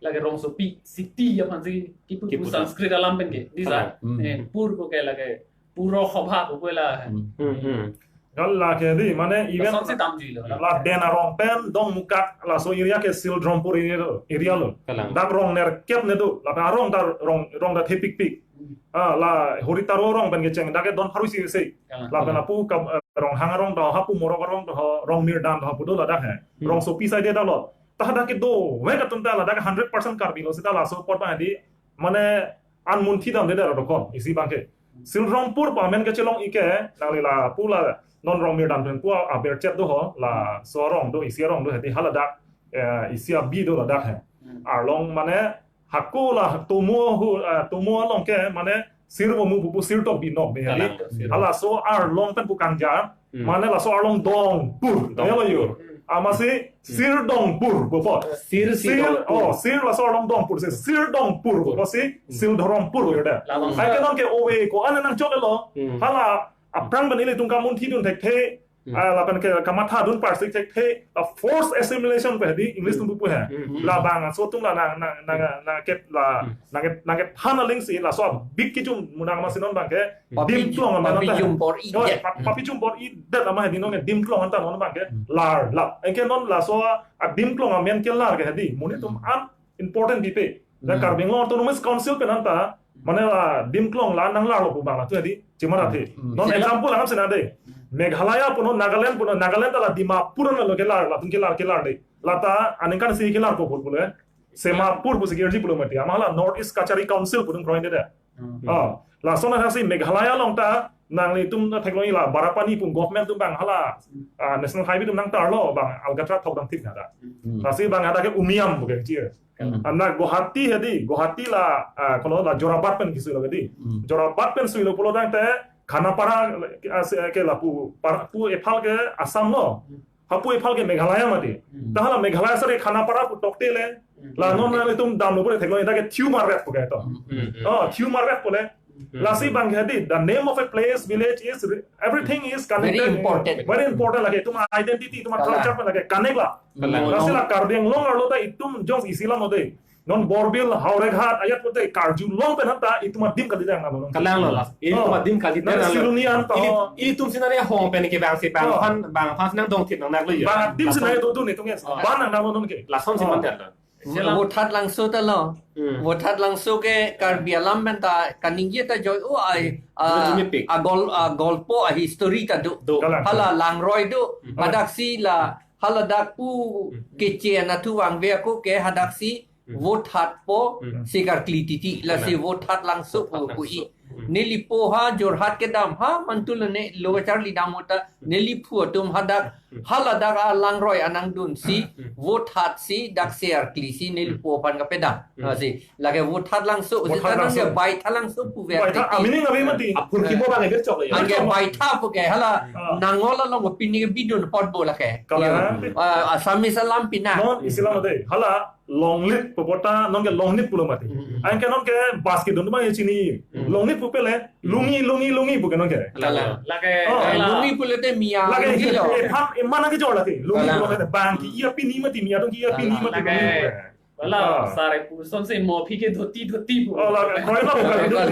lake rongsopi, city aphan si kipu Kipu. Sanskrit alam pen ke. Di sa. Kalang. Hmm. Eh, pur pu ke lake Purokhoba pu ke la. Hmm. Hmm, hmm. Gal lake di, mane even Lason si damjuilo. La Den arong pen Dongmukak laso area ke Sildhorompur area lo, area lo. Kalang. Dak rong nerkep ne do, lapen arong ta rong, rong ta thepikpik. Hmm. Ah, la Horitaro arong pen kecheng, dak ke don pharu si se. Kalang. Lapen Kalang. Lapu kam, eh, Ronghang arong ta, hapu Morok arong ta, Rongmirdan ta, hapu do ladak hai. Hmm. Rongsopi side ta lo. Ta dak kedo, we katum ta ladak hundred percent Karbi lo sita laso apot bang di, mane anmunthi damde dak dokon, isi bang ke. Sildhorompur pu amen kechelong ike, nangli lapu la, non Rongmirdan pen pu aber chet do ho, laso arong do, isi arong do, hedi haladak, eh, isi abi do ladak hai. Hmm. Arlong mane, hako la, tomo hu, eh, tomo along ke, mane, Sirvomu pupu Sirtok Binok be hedi. Kalang, Sir. Halaso arlong pen pu kangjar, Hmm. mane laso arlong Dongpur. Dongpur. Ya lo yo. Amatsi Sir Dongpur pupo. Sir si Sir, Dongpur. Oh, Sir laso arlong Dongpur si Sir Dongpur pupo si Hmm. Sildhorompur yo da. Labang Ai sa. Ke non ke ove ko-an nangchoklo. Hmm. Hala aphrang pen ilitum kamunthi dun thekthe. Hmm. Ah, lapen ke kamatha dun parsik thekthe. La forced assimilation pu hedi English Hmm. atum pu hai. Hmm. Labang aso atum la nang, nang, nang, nang ke la Hmm. nang ke, nang kethan aling si laso big kejum munang masi non bang ke Papi dim klong amen Papi anta. Jum bor-i Oh, det. Pa-, Papi Jum bor-i det amat hedi non ke dim klong anta non bang ke Hmm. lar lap. Anke non laso adim klong amen kelar ke hedi. Monit atum Hmm. an important pipe. Dan Hmm. Karbi Anglong Autonomous Council pen anta, mane la dim klong la nanglarlo pu bang la tu hedi, chimar athe. Hmm. Non Sila- example alam sena de. Meghalaya punon, Nagaland punon, Nagaland ta la Dimapur lo kelar, latum kelar, kelar de. Lata aningkan si kelar ko pul pule. Semapur pusi girji pulo mati. Amat la North East Kachari Council pudun kroin de. Hmm. Ah, lason athasi Meghalaya along ta nanglitum theklong ila Barapani pu government atum bang hala, ah, National Highway atum nangtarlo bang Alkatra thok dam thik nada. Hmm. Lasi bang ada ke Umiam bukan kecil. Hmm. Anna Guwahati hedi, Guwahati la, ah, kalau la Jorabat pen kisui lo hedi. Hmm. Jorabat pen sui lo pulo tangte Khanapara, ah, se-, ke lapu, par-, pu ephal ke Assam lo. Hmm. Hapu ephal ke Meghalaya mati. Hmm. Tahala Meghalaya sari Khanapara pu tokte le. Hmm. La non nanglitum damlo pule theklong ita ke Thiu Marwet pu ke to. Hmm. Oh, Thiu Marwet pule. Hmm. Lasi bang hedi, the name of a place, village is re-, everything is connected. Very important. Very important lake itum identity, itum Kalang. Culture pen lake connect la. Kalang. Lasi la Karbi Anglong arlo ta itum jong isi la mode. Non Borbil, Howraghat, ajat pute karjulong pen hanta itum adim kalidet nanglo. Kalang lo la. Itum Oh. adim kalidet Nang nanglo. Silonijan ta Ili, ho. Ilitum si nari hong pen ke bang si bang Oh. phan, bang phan si nangdong thip nang naklo ya. Bang adim si Lason nari dodun itum ya. Oh. Ban nang nanglo non ke. Lason si Oh. mandet lo. Selam. Vothatlangso ta lo. Hmm. Vothatlangso ke Karbi alam pen ta kaningje ta joi o ai, Dua ah, jumipik. agol, agolpo a history ta do. Do. Kalang. Hala langroi do. Hmm. Hadak si la, hala dak pu Hmm. keche anatthu vangve ako ke hadak si Hmm. vothatpo Hmm. si karkli titi la si Kalang. Vothatlangso pu Vothatlangso. pu i. Hmm. Neli po ha Jorhat kedam ha mantul ne lo charli dam uta neli phu atum hadak Hmm. hala dak alangroi anangdun si Hmm. vothat si dak se arkli si neli Hmm. po aphan kapedam. Hmm. Ah, si lake Vothatlangso si Vothatlangso. tanang ke Baithalangso pu ve Baitha, arti. Amining ave mati. Apur ki Eh. bo bang eger chok ya. Anke Chok. Baitha pu ke hala Ah. nangol along pini ke bidun pot bo lake. Kalang. Ah, Assamese alam pina. Non isilam ate. Hala Longlip pu bota non ke Longlip pulo mati. Hmm. Anke non ke bas kedun ma ye chini. Hmm. Longlip pu pele lungi lungi lungi pu ke non ke. Kalang. Lake Oh. Eh, hala. Lungi pulote Miya Lake lungi lo. ephan eman ke jor lake. Lungi Kalang. pulo ke bang ki iya pini mati Miya dong ki iya pini Kalang. mati Lake. lungi. Wala, Ah. sare puson si mo phi ke dhoti dhoti pu. Oh, lake. Koi na bukan. Kalang.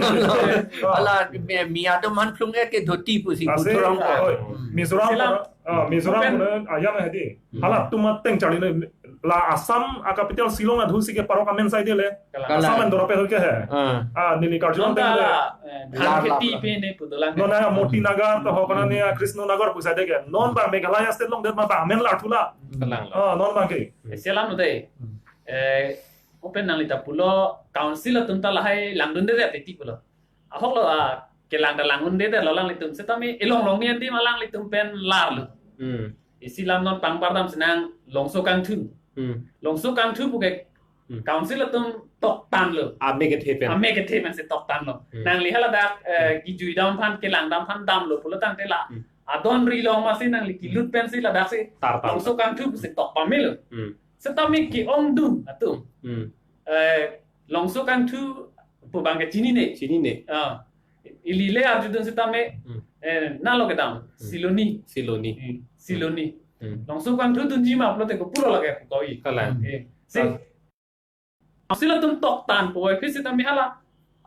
Hala Miya do man plung ke dhoti pu si Ase, kuthurong ko. oh, Hmm. Mizoram Silam. ko. Ah, Mizoram Open. ko na, ah, yang hadi. Hmm. Hala tuma teng charli ne la Assam a capital Shillong adhu si ke parok amen sai de le. Kalang. Assam Kalang. and Dorapet ke he. Ah. Ah, neli karjulong Nonta teng le. la, eh, Lar, dhan lar, kheti lar. pe ne pu dolang. Non na Moti Nagar to ho kana ne Krishna Nagar pu sai de ke. Non ba Meghalaya state along det ma ba amen lar thula. Kalang lo. Ah, non ba ke. Eh, selam nu dei. Hmm. Eh, open nangli ta pulo council atum ta lahai langdun de de apeti pulo. Ahok lo, ah, kelang ta langdun de de lo alanglitum setame elong long ni andi ma alanglitum pen lar lo. Hmm. Isi lam non pangbar dam si nang Longso Kangthu. Hmm. Longso Kangthu pu ke Hmm. council atum toktan lo. Ame kethe pen. Ame kethe pen si toktan lo. Hmm. Nangli hala dak, eh, Hmm. kijui dam aphan, kelang dam aphan damlo pulo tangte la. Hmm. Adon ri long ma si nangli kilut pen si ladak si Tar, tar, Longso tar. Kangthu si tok pamelo. Hmm. Setame ke-ongdung atum. Hmm. Eh, Longso Kangthu pu bang ke chinine. Chinine. Ah. Ili le arjudun setame, Hmm. eh, nalo kedam. Hmm. Siloni. Siloni. Eh, Siloni. Hmm. Longso Kangthu dunji ma pulote ko puro lake koi. Kalang. Eh, si Ah. Council atum toktan po, eh, phisi tame hala.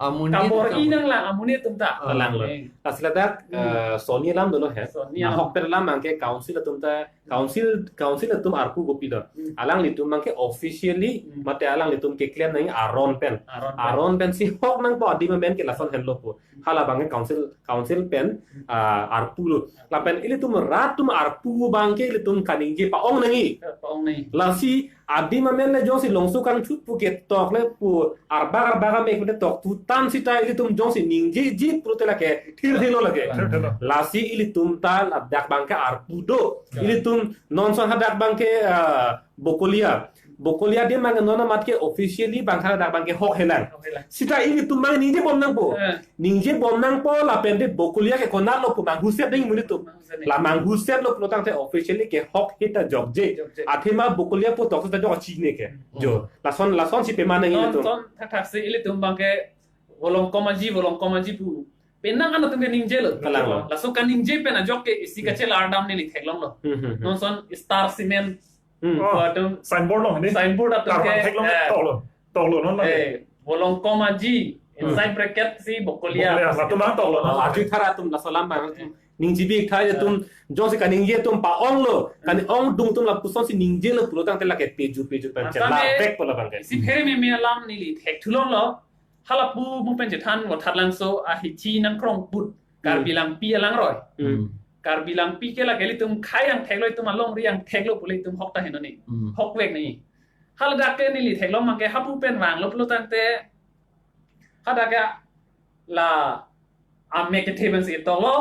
Amonit Kabor atum. inang la, amonit atum ta. Kalang lo. Eh. Lasi ladak, Hmm. eh, Soni alam dolo he. Soni alam. Ahok per alam angke council atum ta, council, council atum arpu kopi do. Hmm. Alanglitum angke officially, Hmm. mate alanglitum keklem nang aron pen. Aron pen. Aron pen si hok nangpo adim amen ke lason henlo po. Hala bang ke council, council pen, ah, arpu lo. Lapen ilitum rat atum arpu bang ke ilitum kaningje pa-ong nangji. Pa-ong nangji. Lasi adim amen le jongsi Longso Kangthu pu ketok le pu arbak arbak amek le tok tutan sita ilitum jongsi ningjeji pulote lake thir thir lo lake. Thir thir lo. Lasi ilitum ta ladak bang ke arpu do. Ya. Ilitum non son hadak bang ke, ah, Bokolia. Bokolia adim bang ke non amat ke officially bang hadak bang ke hok helang. Hok helang. Sita ilitum bang ningje bom nangpo. Eh. Ningje bom nangpo lapen de Bokolia ke konat lo pu manghuset ding ilitum. Manghuset ding. La manghuset lo pulo tangte officially ke hok hita jokje. Jokje. Athema Bokolia pu tok ta jok chine ke. Hmm. Jo. Lason, lason si pema nang Non ilitum. Son thakthak si ilitum bang ke Volongkom Aji, Volongkom Aji pu. Penang anatum ke ningje lo. Kalang lo. Laso kaningje pen ajok ke isi Hmm. kachelar dam neli theklong lo. Hmm, hmm, hmm. Non son Star Cement Hmm. Oh, atum signboard lo, ini. Signboard atum Karpet ke, theklong eh, tok lo. Tok lo, non lagi. Eh, Volongkom Aji, Hmm. inside bracket si Bokolia. Bokolia, latum bang tok lo, non. Ah, lagi. Arju thara atum laso alam bang atum. Ningjebi thara atum, jongsi kaningje atum pa-ong lo. Hmm. Kani-ongdung atum lapuson si ningje lo pulo tangte lake peju, peju pen Masa chelar me, vek pulo bang ke. Isi phere meme alam neli thekthulong lo. Hala pu mo pen chethan Vothatlangso ahithi nangkrong put. Karbi Hmm. Langpi alangroi. Hmm. Karbi Langpi ke lake ilitum khei angthek lo, itum alongri angthek lo pule itum hok ta heno ni. Hmm. Hok vek ni. Haladak ke neli theklong bang ke hapu pen vanglo pulo tangte. Hadak ke la amek kethe pen si tok lo.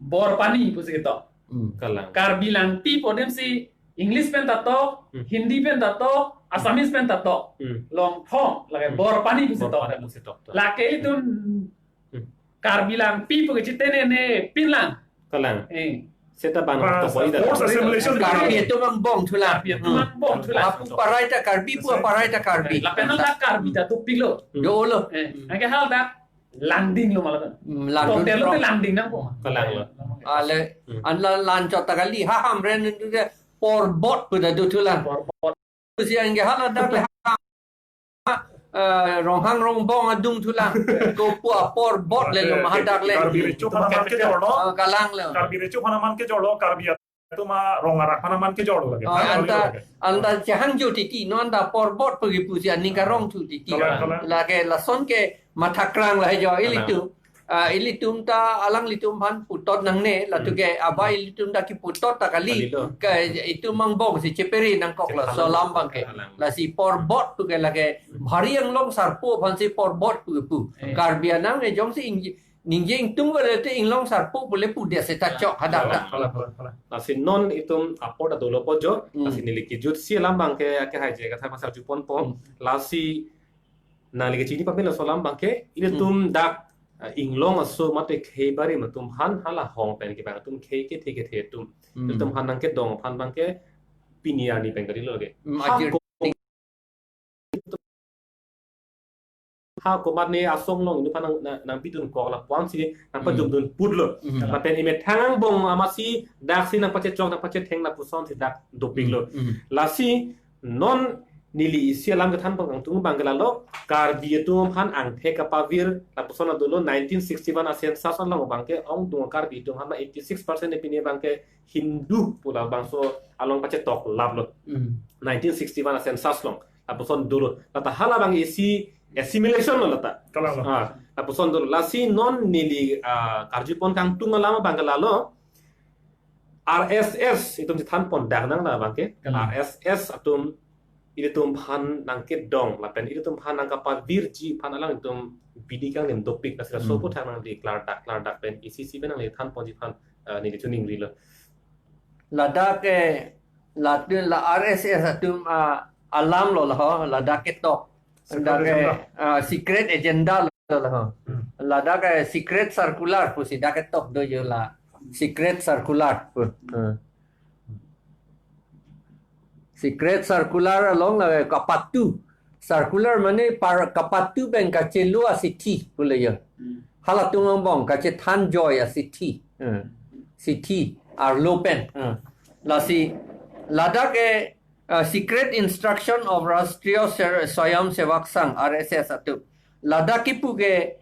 Borpani pu si tok. Hmm. Kalang. Karbi Langpi pu adim si English pen ta tok, Hmm. Hindi pen ta tok, Assamese pen ta tok. Hmm. Longthong, lake Hmm. Borpani pu si tok. Borpani pu si tok. Lake ilitum Hmm. Karbi Langpi pu kechetene ne pinlang. Kalang. Eh. Seta bang Bang, tok poi dah. Forced assimilation. Karbi atum angbong thulang. Karbi atum Hmm. angbong thulang. Apu aparai ta Karbi, pu aparai ta Karbi. Lapen hala Karbi ta tupik lo. Hmm. Do lo. Eh, Hmm. anke hala ta langding lo malah. Hmm, langding Tok telo lo. te langding nangpo. Kalang lo. Ale, Hmm. an la lan chot ta kali, ha hamren itu ke porbot pu ta do thulang. Porbot. Si anke hala ta le ha eh, Ronghang Rongbong adung thulang. Kopu apor bot le lo mahadak le. Karbi Recho aphan aman kejor lo. Ah, kalang lo. Karbi Recho aphan aman kejor lo. Karbi atum arong arat aphan aman kejor lo lake. Oh, anta, anta chehangjo titi, non anta apor bot pu kipusi aning karong thu titi. Kalang, kalang. Lake lason ke mathakrang lahai jo, ilitum. Ah, ilitum ta alanglitum aphan putot nangne, latum ke aba ilitum ta kiputot ta kali. Kali lo. Ke itum angbong si cheperi nangkok lo, so alam abang ke. Alang. Lasi apor bot pu ke lake bhari anglong sarpo aphan si apor bot pu pu. Eh. Karbi anang e jongsi ing-, ningje ingtung vale te inglong sarpo pule pudet seta chok hadak ta. Kalang, kalang, kalang, kalang. Lasi non itum apor ta dolo po jo, hmm, lasi neli kejut si alam abang ke, ake hai je katha masa jupon po, hmm, lasi nangli kechini pamela so alam abang ke, ilitum, hmm, dak, ah, inglong aso mate khei barim atum aphan hala hong pen kevang atum khei kethe kethe atum. Hmm. Ilitum aphan nangkedong aphan abang ke pini arni pen kali lo ke. Hmm, ha ajir ko-, ha komat ne asong along itum aphan nang, nang, nangpidun kok lapu-an si nangpajumdun put lo. Hmm. Lapen emethang angbong amatsi dak si nangpachechok nangpachetheng lapuson si dak dopik lo. Hmm. Lasi non neli isi alam kethan pangtung abang ke lalo, Karbi atum aphan angthek kapavir, lapuson adolo nineteen sixty-one a-census along abang ke ongdung Karbi atum aphan eighty-six percent pini abang ke Hindu pu labangso along pachetok lap lo. Hmm. Nineteen sixty-one a-census along. Lapuson dolo. Lata hala abang isi assimilation lo lata. Kalang lo. Ah, lapuson dolo. Lasi non neli, ah, karjupon kangtung alam abang ke lalo, R S S itum chethan pon dak nang la abang ke. Kalang. R S S atum ilitum aphan nangkedong lapen ilitum aphan nangkapavirji aphan alanglitum bidi kanglim dopik, lasi la, hmm, sopo thang nangli klardak klardak pen isi isi pen nangli than ponji aphan, eh, neli choningri lo. Ladak ke, ladak la R S S atum, ah, alam lo la ho, ladak ketok. Secret agenda. Ladak ke, ah, secret agenda lo la ho. Hmm. Ladak ke secret circular pusi dak ketok do jo la. Secret circular pu. Hmm. Secret circular along la kapatu. Circular mane par kapatu pen kachelo asithi pule jo. Hmm. Halatum angbong kachethan joi asithi. Hmm. Sithi arlo pen. Hmm. Lasi ladak ke, uh, Secret Instruction of Rashtriya Ser-, Swayam Sevak Sangh, R S S atum. Ladak kipu ke,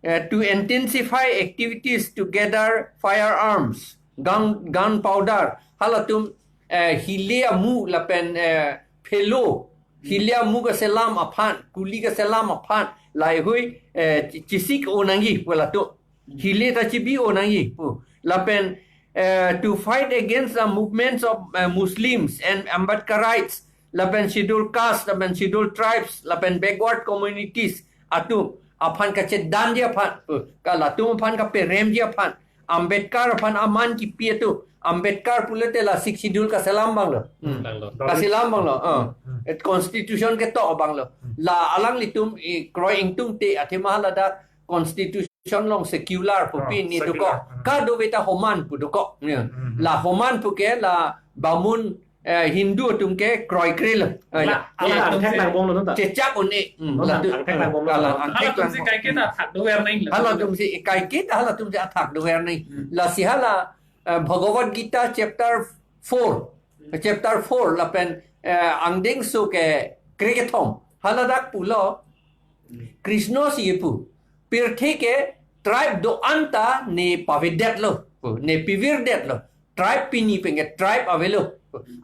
uh, to intensify activities to gather firearms, gun, gunpowder, halatum, uh, hile amu lapen, uh, phelo, hile amu kaselam aphan, kuli kaselam aphan, laheihui, uh, chi-, chisik-o nangji pu latum. Hile ta chibi-o nangji pu. Lapen, eh, to fight against the movements of, eh, Muslims and Ambedkarites, lapen schedule caste, lapen schedule tribes, lapen backward communities atum aphan kachedandi aphan pu. Ka latum aphan kaperemji aphan. Ambedkar aphan aman kipi atum. Ambedkar pulote la Sixth Schedule kaselam abang lo. Hmm. Abang lo. Kaselam abang lo. Ah. Hmm. Et constitution ketok abang lo. Hmm. La alanglitum i kroi ingtungte athema ladak constitution along secular pu, ah, pini secular, dokok. Hmm. Kadokave ta homan pu dokok. Ya. Hmm. La homan pu ke la bamun, eh, Hindu atum ke kroikre lo. Ah, la, ya. Hala angthek langbom lo, nonta? Chechak un-e. Hmm. Nonta, la tu, angthek langbom lo. Hala angthek langbom. Halatum si kaiketa athak dover nangji lo. Halatum si kaiketa, halatum si athak dover nangji. Hmm. Lasi hala, eh, Bhagavad Gita chapter four. Chapter four lapen, eh, angdengso ke krekethom. Haladak pulo, Krishna si pu. Pirthe ke tribe do-an ta ne pavedetlo, ne pivirdetlo. Tribe pini pen ke tribe avelo,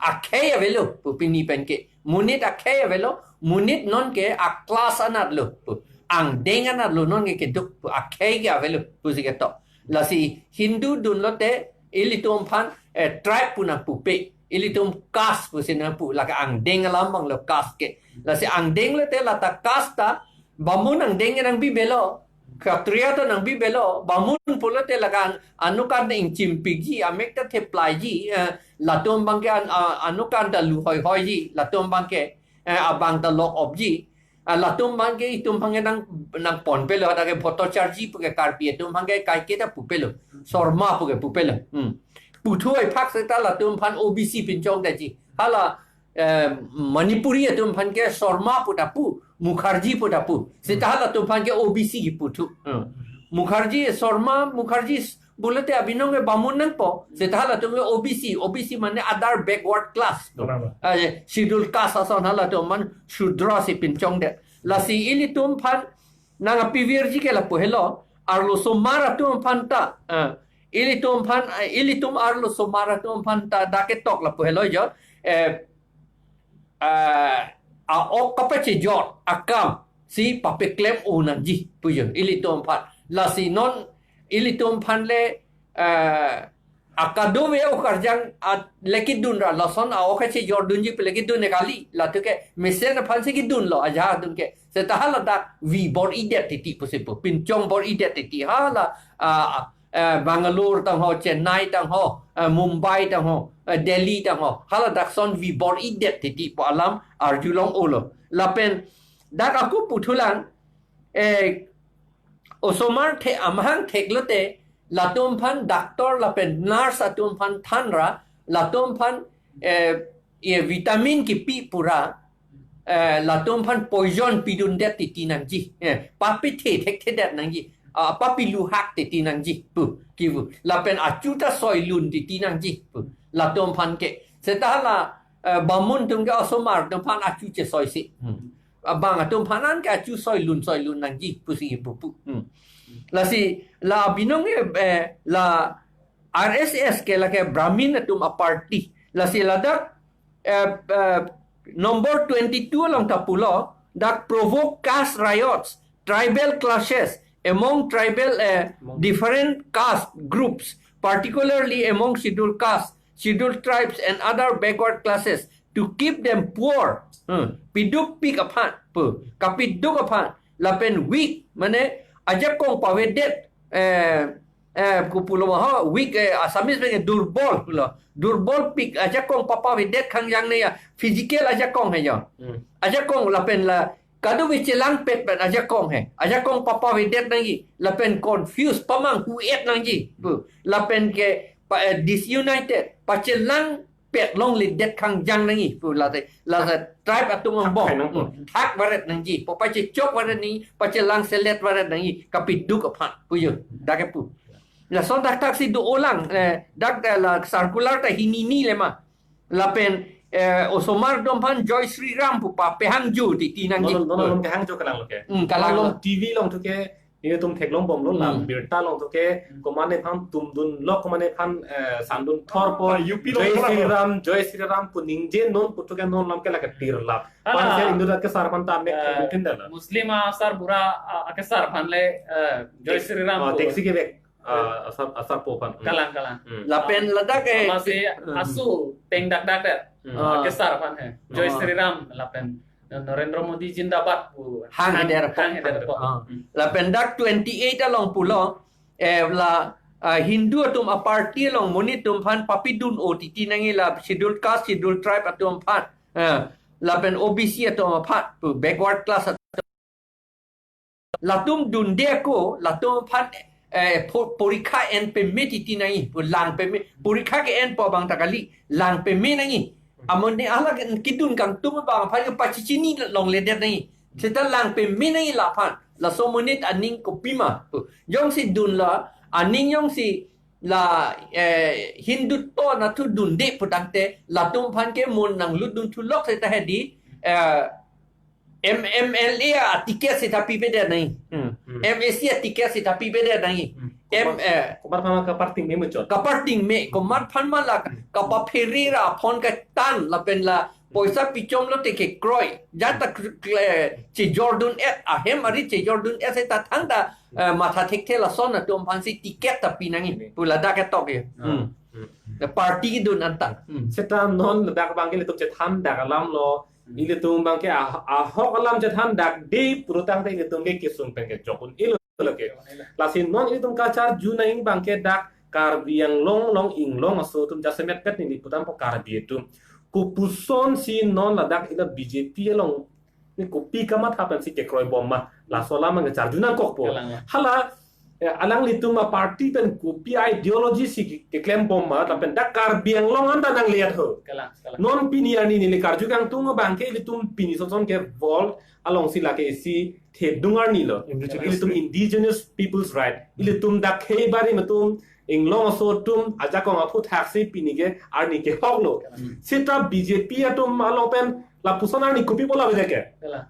akhei avelo, pini pen ke. Monit akhei avelo, monit non ke a-class anat lo, angdeng anat lo non ke keduk, akhei ke avelo, pusi ketok. Lasi Hindu dunlote, ilitum aphan, eh, tribe pu nangpupe, ilitum caste pusi nangpu, lake angdeng alam abang lo caste ke. Lasi angdeng lote lata caste ta, bamun angdeng nangbibe lo, kshatriya ta nangbibe lo, bamun pulote lake an-, anut kan ta ingchimpikji, amek ta theplaiji, eh, latum abang ke an-, a-, anut kan ta luhoihoiji, latum abang ke, eh, abang ta lok-opji, ah, latum abang ke itum aphan ke nang, nangponpe lo, hadak ke Bhattacharjee pu ke Karbi atum aphan ke kaiketa pupe lo. Sharma pu ke pupe lo. Hmm. Puthu aphak seta latum aphan O B C pinchong daji. Hala, eh, Manipuri atum aphan ke Sharma pu ta pu, Mukherjee pu ta pu. Seta halatum aphan ke O B C kiputhu. Hmm. Mukherjee, Sharma, Mukherjee, Pulote abinong ke bamun nangpo. Seta halatum ke O B C, O B C mane other backward class. Beraber. Ah, ya, schedule caste ason halatum man Shudra si pinchongdet. Lasi ilitum aphan nangpivirji ke lapu helo. Arlo osomar atum aphan ta. Ah, ilitum aphan, ah, ilitum arlo osomar atum aphan ta dak ketok lapu helo jo. Eh, ah, a-ok kapachejor akam si papeklem-o nangji pu jo ilitum aphan. Lasi non ilitum aphan le, ah, akadove okarjang a le kedun ra lason a-ok kachejordunji pu le kedun ne kali. Latum ke mesen aphan si kedunlo ajahak atum ke. Seta hala dak vi bor-idet titi pusi pu. Pinchong bor-idet titi hala, ah, eh, Bangalore tangho, Chennai tangho, eh, Mumbai tangho, eh, Delhi tangho. Hala dak ason vi bor-idet titi pu alam arjulong-olo. Lapen dak ako puthulang, eh, osomar the amahang theklote, latum aphan doctor lapen nurse atum aphan thanra, latum aphan, eh, ye vitamin kipi pura, eh, latum aphan poison pidundet titi nangji. Eh, papithe thekthedet nangji. Ah, papiluhak titi nangji pu kipu. Lapen achu ta soilun titi nangji pu. Latum aphan ke. Seta hala, eh, bamun atum ke osomar atum aphan achu chesoisi. Hmm. Abang atum aphan an ke achu soilun soilun nangji pusi pupu. Hmm. Lasi la abinong ke, eh, la R S S ke lake Brahmin atum a-party. Lasi ladak, eh, eh, number twenty-two along ta pulo, dak provoke caste riots, tribal clashes among tribal, eh, among different caste groups, particularly among scheduled caste, scheduled tribes and other backward classes to keep them poor. Hmm. Pidukpik aphan pu, kapiduk aphan, lapen weak, mane ajakong pavedet, eh, eh, kopulo ma ho, weak, eh, Assamese pen durbol pulo. Durbolpik ajakong papavedet khang jang ne ya. Physical ajakong he jo. Hmm. Ajakong lapen la kadokave chelangpet pen ajakong he. Ajakong papavedet nangji. Lapen confused pamanghu-et nangji pu. Lapen ke pa, eh, disunited. Pachelangpet longledet khang jang nangji pu late. Late tribe atum angbong. Thak nangpo. Hmm. Thak varet nangji. Pu pachechok varet nangji. Pachelang selet varet nangji. Kapiduk aphan pu jo. Dak kepu. Lason dak thaksi do-olang, eh, dak, eh, la circular ta hini ni le ma. Lapen, eh, osomar atum aphan Joy Shri Ram pu papehangjo titi nangji. Non, non, non, non kehangjo kalang lo ke. Hmm, kalang lo. Along T V along thu ke, ilitum theklongbomlo, la Hmm. birta along thu ke, komatne aphan tumdunlo, komatne aphan, eh, sandun thorpo, Ah, U P Joy along Shri kalang lo. Ram, Joy Shri Ram pu ningje non pu thu ke non alam ke lake tirlap. Ala. Pansel Hindu dak kesar aphan ta mek Eh, maintain dala. Muslim asar bura, ah, kesar aphan le, eh, Joy Shri Ram Oh, pu. Taxi kevek. Ah, asap, asap po aphan. Hmm. Kalang, kalang. Hmm. Lapen ladak ke. Masi Hmm. asu peng dakdak det. Hmm. Ah. Kesar aphan he. Joy Ah. Shri Ram lapen Narendra Modi Zindabad pu. Hang, hang, hederpo. Hang hederpo. Ah. Hmm. Lapen dak twenty-eight along pulo, eh, la, ah, Hindu atum a-party along monit atum aphan papidun-o titi nangji la scheduled caste, scheduled tribe atum aphan. Eh, lapen O B C atum aphan pu backward class atum. Latum dunde ako, latum aphan, eh, po-, porikha en peme titi nangji, pu lang peme, porikha ke-enpo abang ta kali, lang peme nangji. Amonit hala ke kedun kangtung abang aphan ke pachechini longledet nangji. Seta lang peme nangji laphan, laso monit aning kopima. Pu jongsi dunlo, aning jongsi la, eh, Hindutva nathu dunde putangte, latum aphan ke mon nanglutdun thulok seta hedi, eh, M-, M L A a-ticket seta pipedet nangji. Hmm. Hmm. M A C a-ticket seta pipedet nangji. Hmm. M, Komat, eh, komat aphan ma kaparting me muchot. Kaparting me, komat aphan ma la Hmm. kapaphere ra aphone katan lapen la poisa pichomlote kekroi. Jata kr-, kle-, chejordun-et, ahem ari chejordun-et seta thangta, eh, matha thekthe lason atum aphansi ticket ta pi nangji. Hmm. Pu ladak ketok ya. Ah. Hmm. Hmm. The party dun anta. Hmm. Seta non ladak abang ke ilitum chethan dak alam lo. Hmm. Ilitum abang ke ah-, ahok alam chethan dak de purutangte ilitum ke kesung pen kejok un-elo lake. Lasi non ilitum kacharju nangji abang ke dak Karbi Anglong along inglong aso atum jasemet pet neli putampo Karbi atum. Kopuson si non ladak ila B J P along ne kopi kamatha pensi kekroibom ma, laso alam abang charju nangkokpo. Kalang, ya. Hala, eh, alanglitum a-party pen kopi ideology si ke-, keklembom ma, lapen dak Karbi Anglong anta nangliat ho. Kalang, kalang. Non pini arni neli karju kangtung abang ke ilitum pini sonson ke world alongsi lake isi thedung arni lo. Indigenous Ilitum right. Indigenous people's right. Ilitum dak khei barim atum Inglong aso atum ajakong aphuthaksi pini ke arni kehoklo. Hmm. Seta B J P atum along pen lapuson arni kopi bola bede ke. Kalang.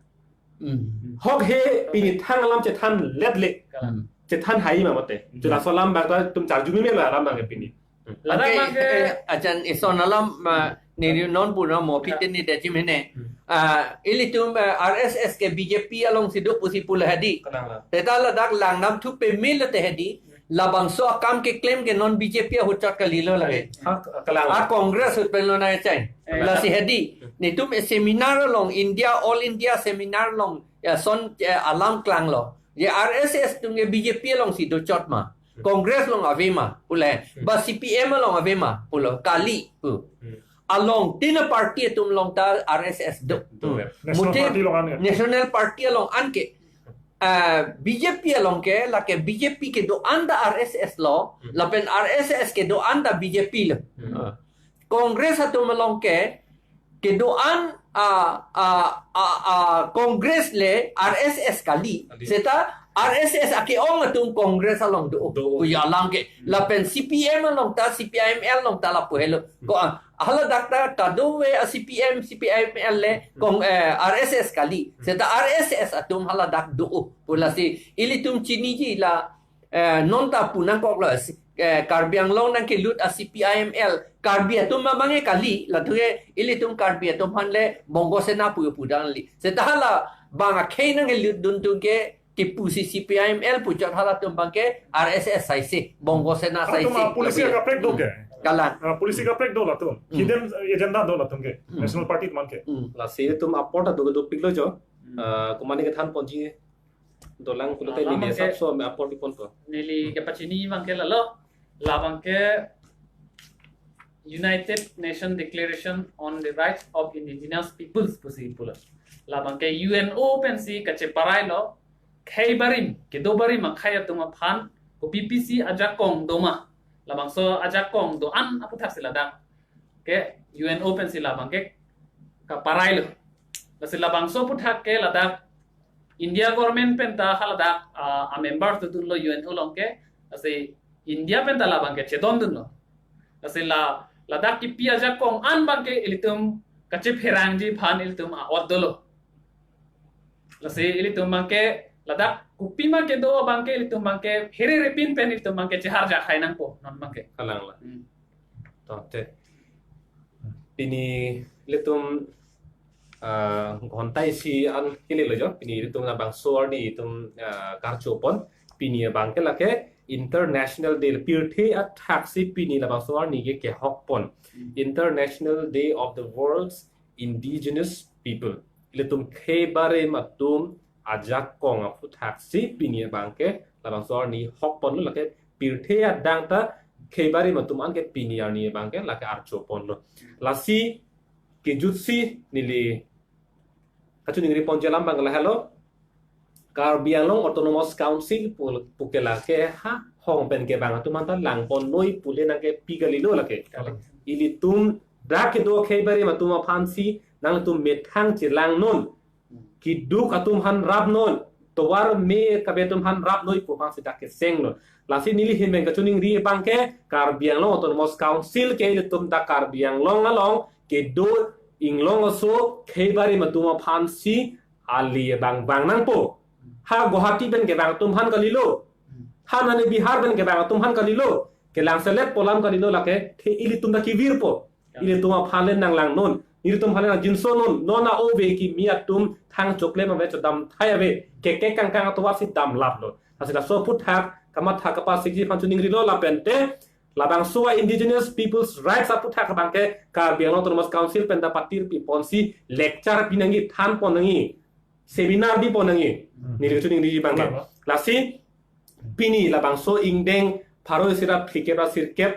Hmm. Hok he pini thang alam chethan letle. Kalang. Hmm. Chethan hai ma mate. Hmm. Chula so alam bak ta atum charju meme lo alam bang ke pini. Ladak Anke, bang ke eh, ajan ison alam ma neri non pura mo pite ni dajim hene. Hmm. Ah, ilitum, eh, R S S ke B J P alongsi do pusi pula hedi. Kalang la. Seta ladak langnam thu pemil te hedi. Labangso akam keklem ke non B J P ahut chot kalilo lake. Ha, kalang. A Congress ahut pen lo na chai. Eh. Lasi hedi. Netum, eh, seminar along, India, All India seminar along, ya son, eh, alam klanglo. Ya R S S atum ke B J P alongsi do chot ma. Congress along ave ma, pule. Hmm. Ba C P M along ave ma, pulo. Kali, pu. Hmm. Along tina party atum along ta R S S do. Do, Hmm. ya. National Mute Party along an ya. National Party along an ke. Ah, B J P along ke, lake B J P kedo-an ta R S S lo, Hmm. lapen R S S kedo-an ta B J P lo. Hmm. Ah. Congress atum along ke, kedo-an, ah, ah, ah, ah, Congress le R S S kali. Kali. Seta R S S ake-ong atum Congress along do. Do. Kuya lang ke. Hmm. Lapen C P M along ta, C P I M L along ta lapu helo. Hmm. Ko, ah, haladak ta kadokave a C P M, C P I M L le, Hmm. kong, eh, R S S kali. Hmm. Seta R S S atum haladak do. Pulasi ilitum chiniji la, eh, non ta pu nangkoklo, eh, Karbi Anglong nangkelut a C P I M L, Karbi atum ma bang ke kali, latum ke ilitum Karbi atum aphan le Bongo Sena pu pu dang li. Seta hala bang akhei nangkelut dun atum ke kipu si C P I M L pu chot halatum bang ke R S S saise, Bongo Sena saise. Halatum a policy kaprek do ke. Kalang. Ah, policy kaprek do latum. Hmm. Hidden agenda do latum ke. Hmm. National Party atum ke. Hmm. Lasi atum apor ta do dopiklo jo. Hmm. Ah, komatne kethan ponji dolang pulote Alam neli ke sapso me apor di ponpo. Neli kepachini bang ke lalo, labang ke United Nations Declaration on the Rights of Indigenous Peoples pusi pulo. Labang ke U N O pensi kacheparai lo, khei barim, kedo barim akhei atum aphan, kopi pisi ajakong doma. Labangso ajakong do-an aputhaksi ladak ke U N O pensi labang ke kaparai lo. Lasi labangso aputhak ke ladak India government pen ta haladak, ah, a member tu dunlo U N O along ke, lasi India pen ta labang ke chedon dunlo. Lasi la, ladak kipi ajakong an bang ke ilitum kachepherangji aphan ilitum a-ot dolo. Lasi ilitum bang ke ladak kopi ma kedo bang ke ilitum bang ke here repin pen ilitum bang ke chehar jakhai nangpo non bang ke. Kalang la. Hmm. To, te. Pini ilitum, ah, ghonta isi an kelelo jo. Pini ilitum labangso arni itum, ah, karcho pon. Pini bang ke lake International Day, pirthe athaksi pini labangso arni ke kehok pon. Hmm. International Day of the World's Indigenous People. Ilitum khei barim atum ajakong aphuthaksi pini bang ke labangso arni hok ponlo, lake pirthe adang ta khei barim atum an ke pini arni bang ke lake archo ponlo. Lasi kejutsi neli kachiningri ponji alam bang lahelo. Karbi Anglong Autonomous Council pu, pu ke lake ha hong pen kevang atum an ta lang ponnoi pule nangkepi kalilo lake. Kalang. Ilitum dak kedo khei barim atum aphansi nangtum methang chelang non. Keduk atum aphan rap non. Tovar me kave atum aphan rap noi pu aphansi dak keseng non. Lasi neli ahin pen kachiningri bang ke Karbi Anglong Autonomous Council ke ilitum dak Karbi Anglong along kedo Inglong aso khei barim atum aphansi ali bang bang nangpo. Ha Guwahati pen kevang atum aphan kalilo. Ha nani Bihar pen kevang atum aphan kalilo. Kelang selet pu alam kalilo lake, te ilitum ta kevirpo. Ilitum aphan le nanglang non. Ilitum aphan le nangjinso non. Non a-ove kimi atum thang choklem ave, chodam thai ave. Keke kangkang atovar si damlap lo. Lasi laso aputhak kamatha kapasikji aphan chiningrilo lapen te labangso a-Indigenous People's Rights aputhak bang ke Karbi Anglong Autonomous Council pen ta patirpi ponsi lecture pi nangji, than pon nangji, seminar di pon nangji. Hmm. Neli kachiningri bang ke. Kalang, no? Lasi pini labangso ingdeng pharo isi ra phlikep ra sirkep,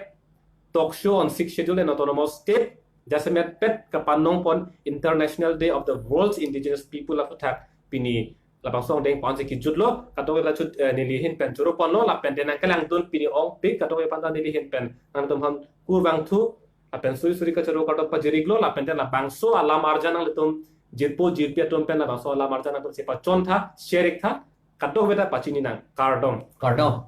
Talk Show on Sixth Schedule and Autonomous State, jasemet pet kapanong pon International Day of the World's Indigenous People aputhak pini labangso ingdeng ponsi kejutlo, kadokave ta chot, eh, neli ahin pen choro ponlo, lapen te nangkelangdun pini ongpik, kadokave aphan ta neli ahin pen nangtum aphan kurvangthu, lapen suri suri kachoro kardom pajiriklo, lapen te labangso alam arjan nanglitum jirpo jirpi atum pen labangso alam arjan nangtum si pachontha, share iktha, kadokave ta pachini nang, kardom. Kardom.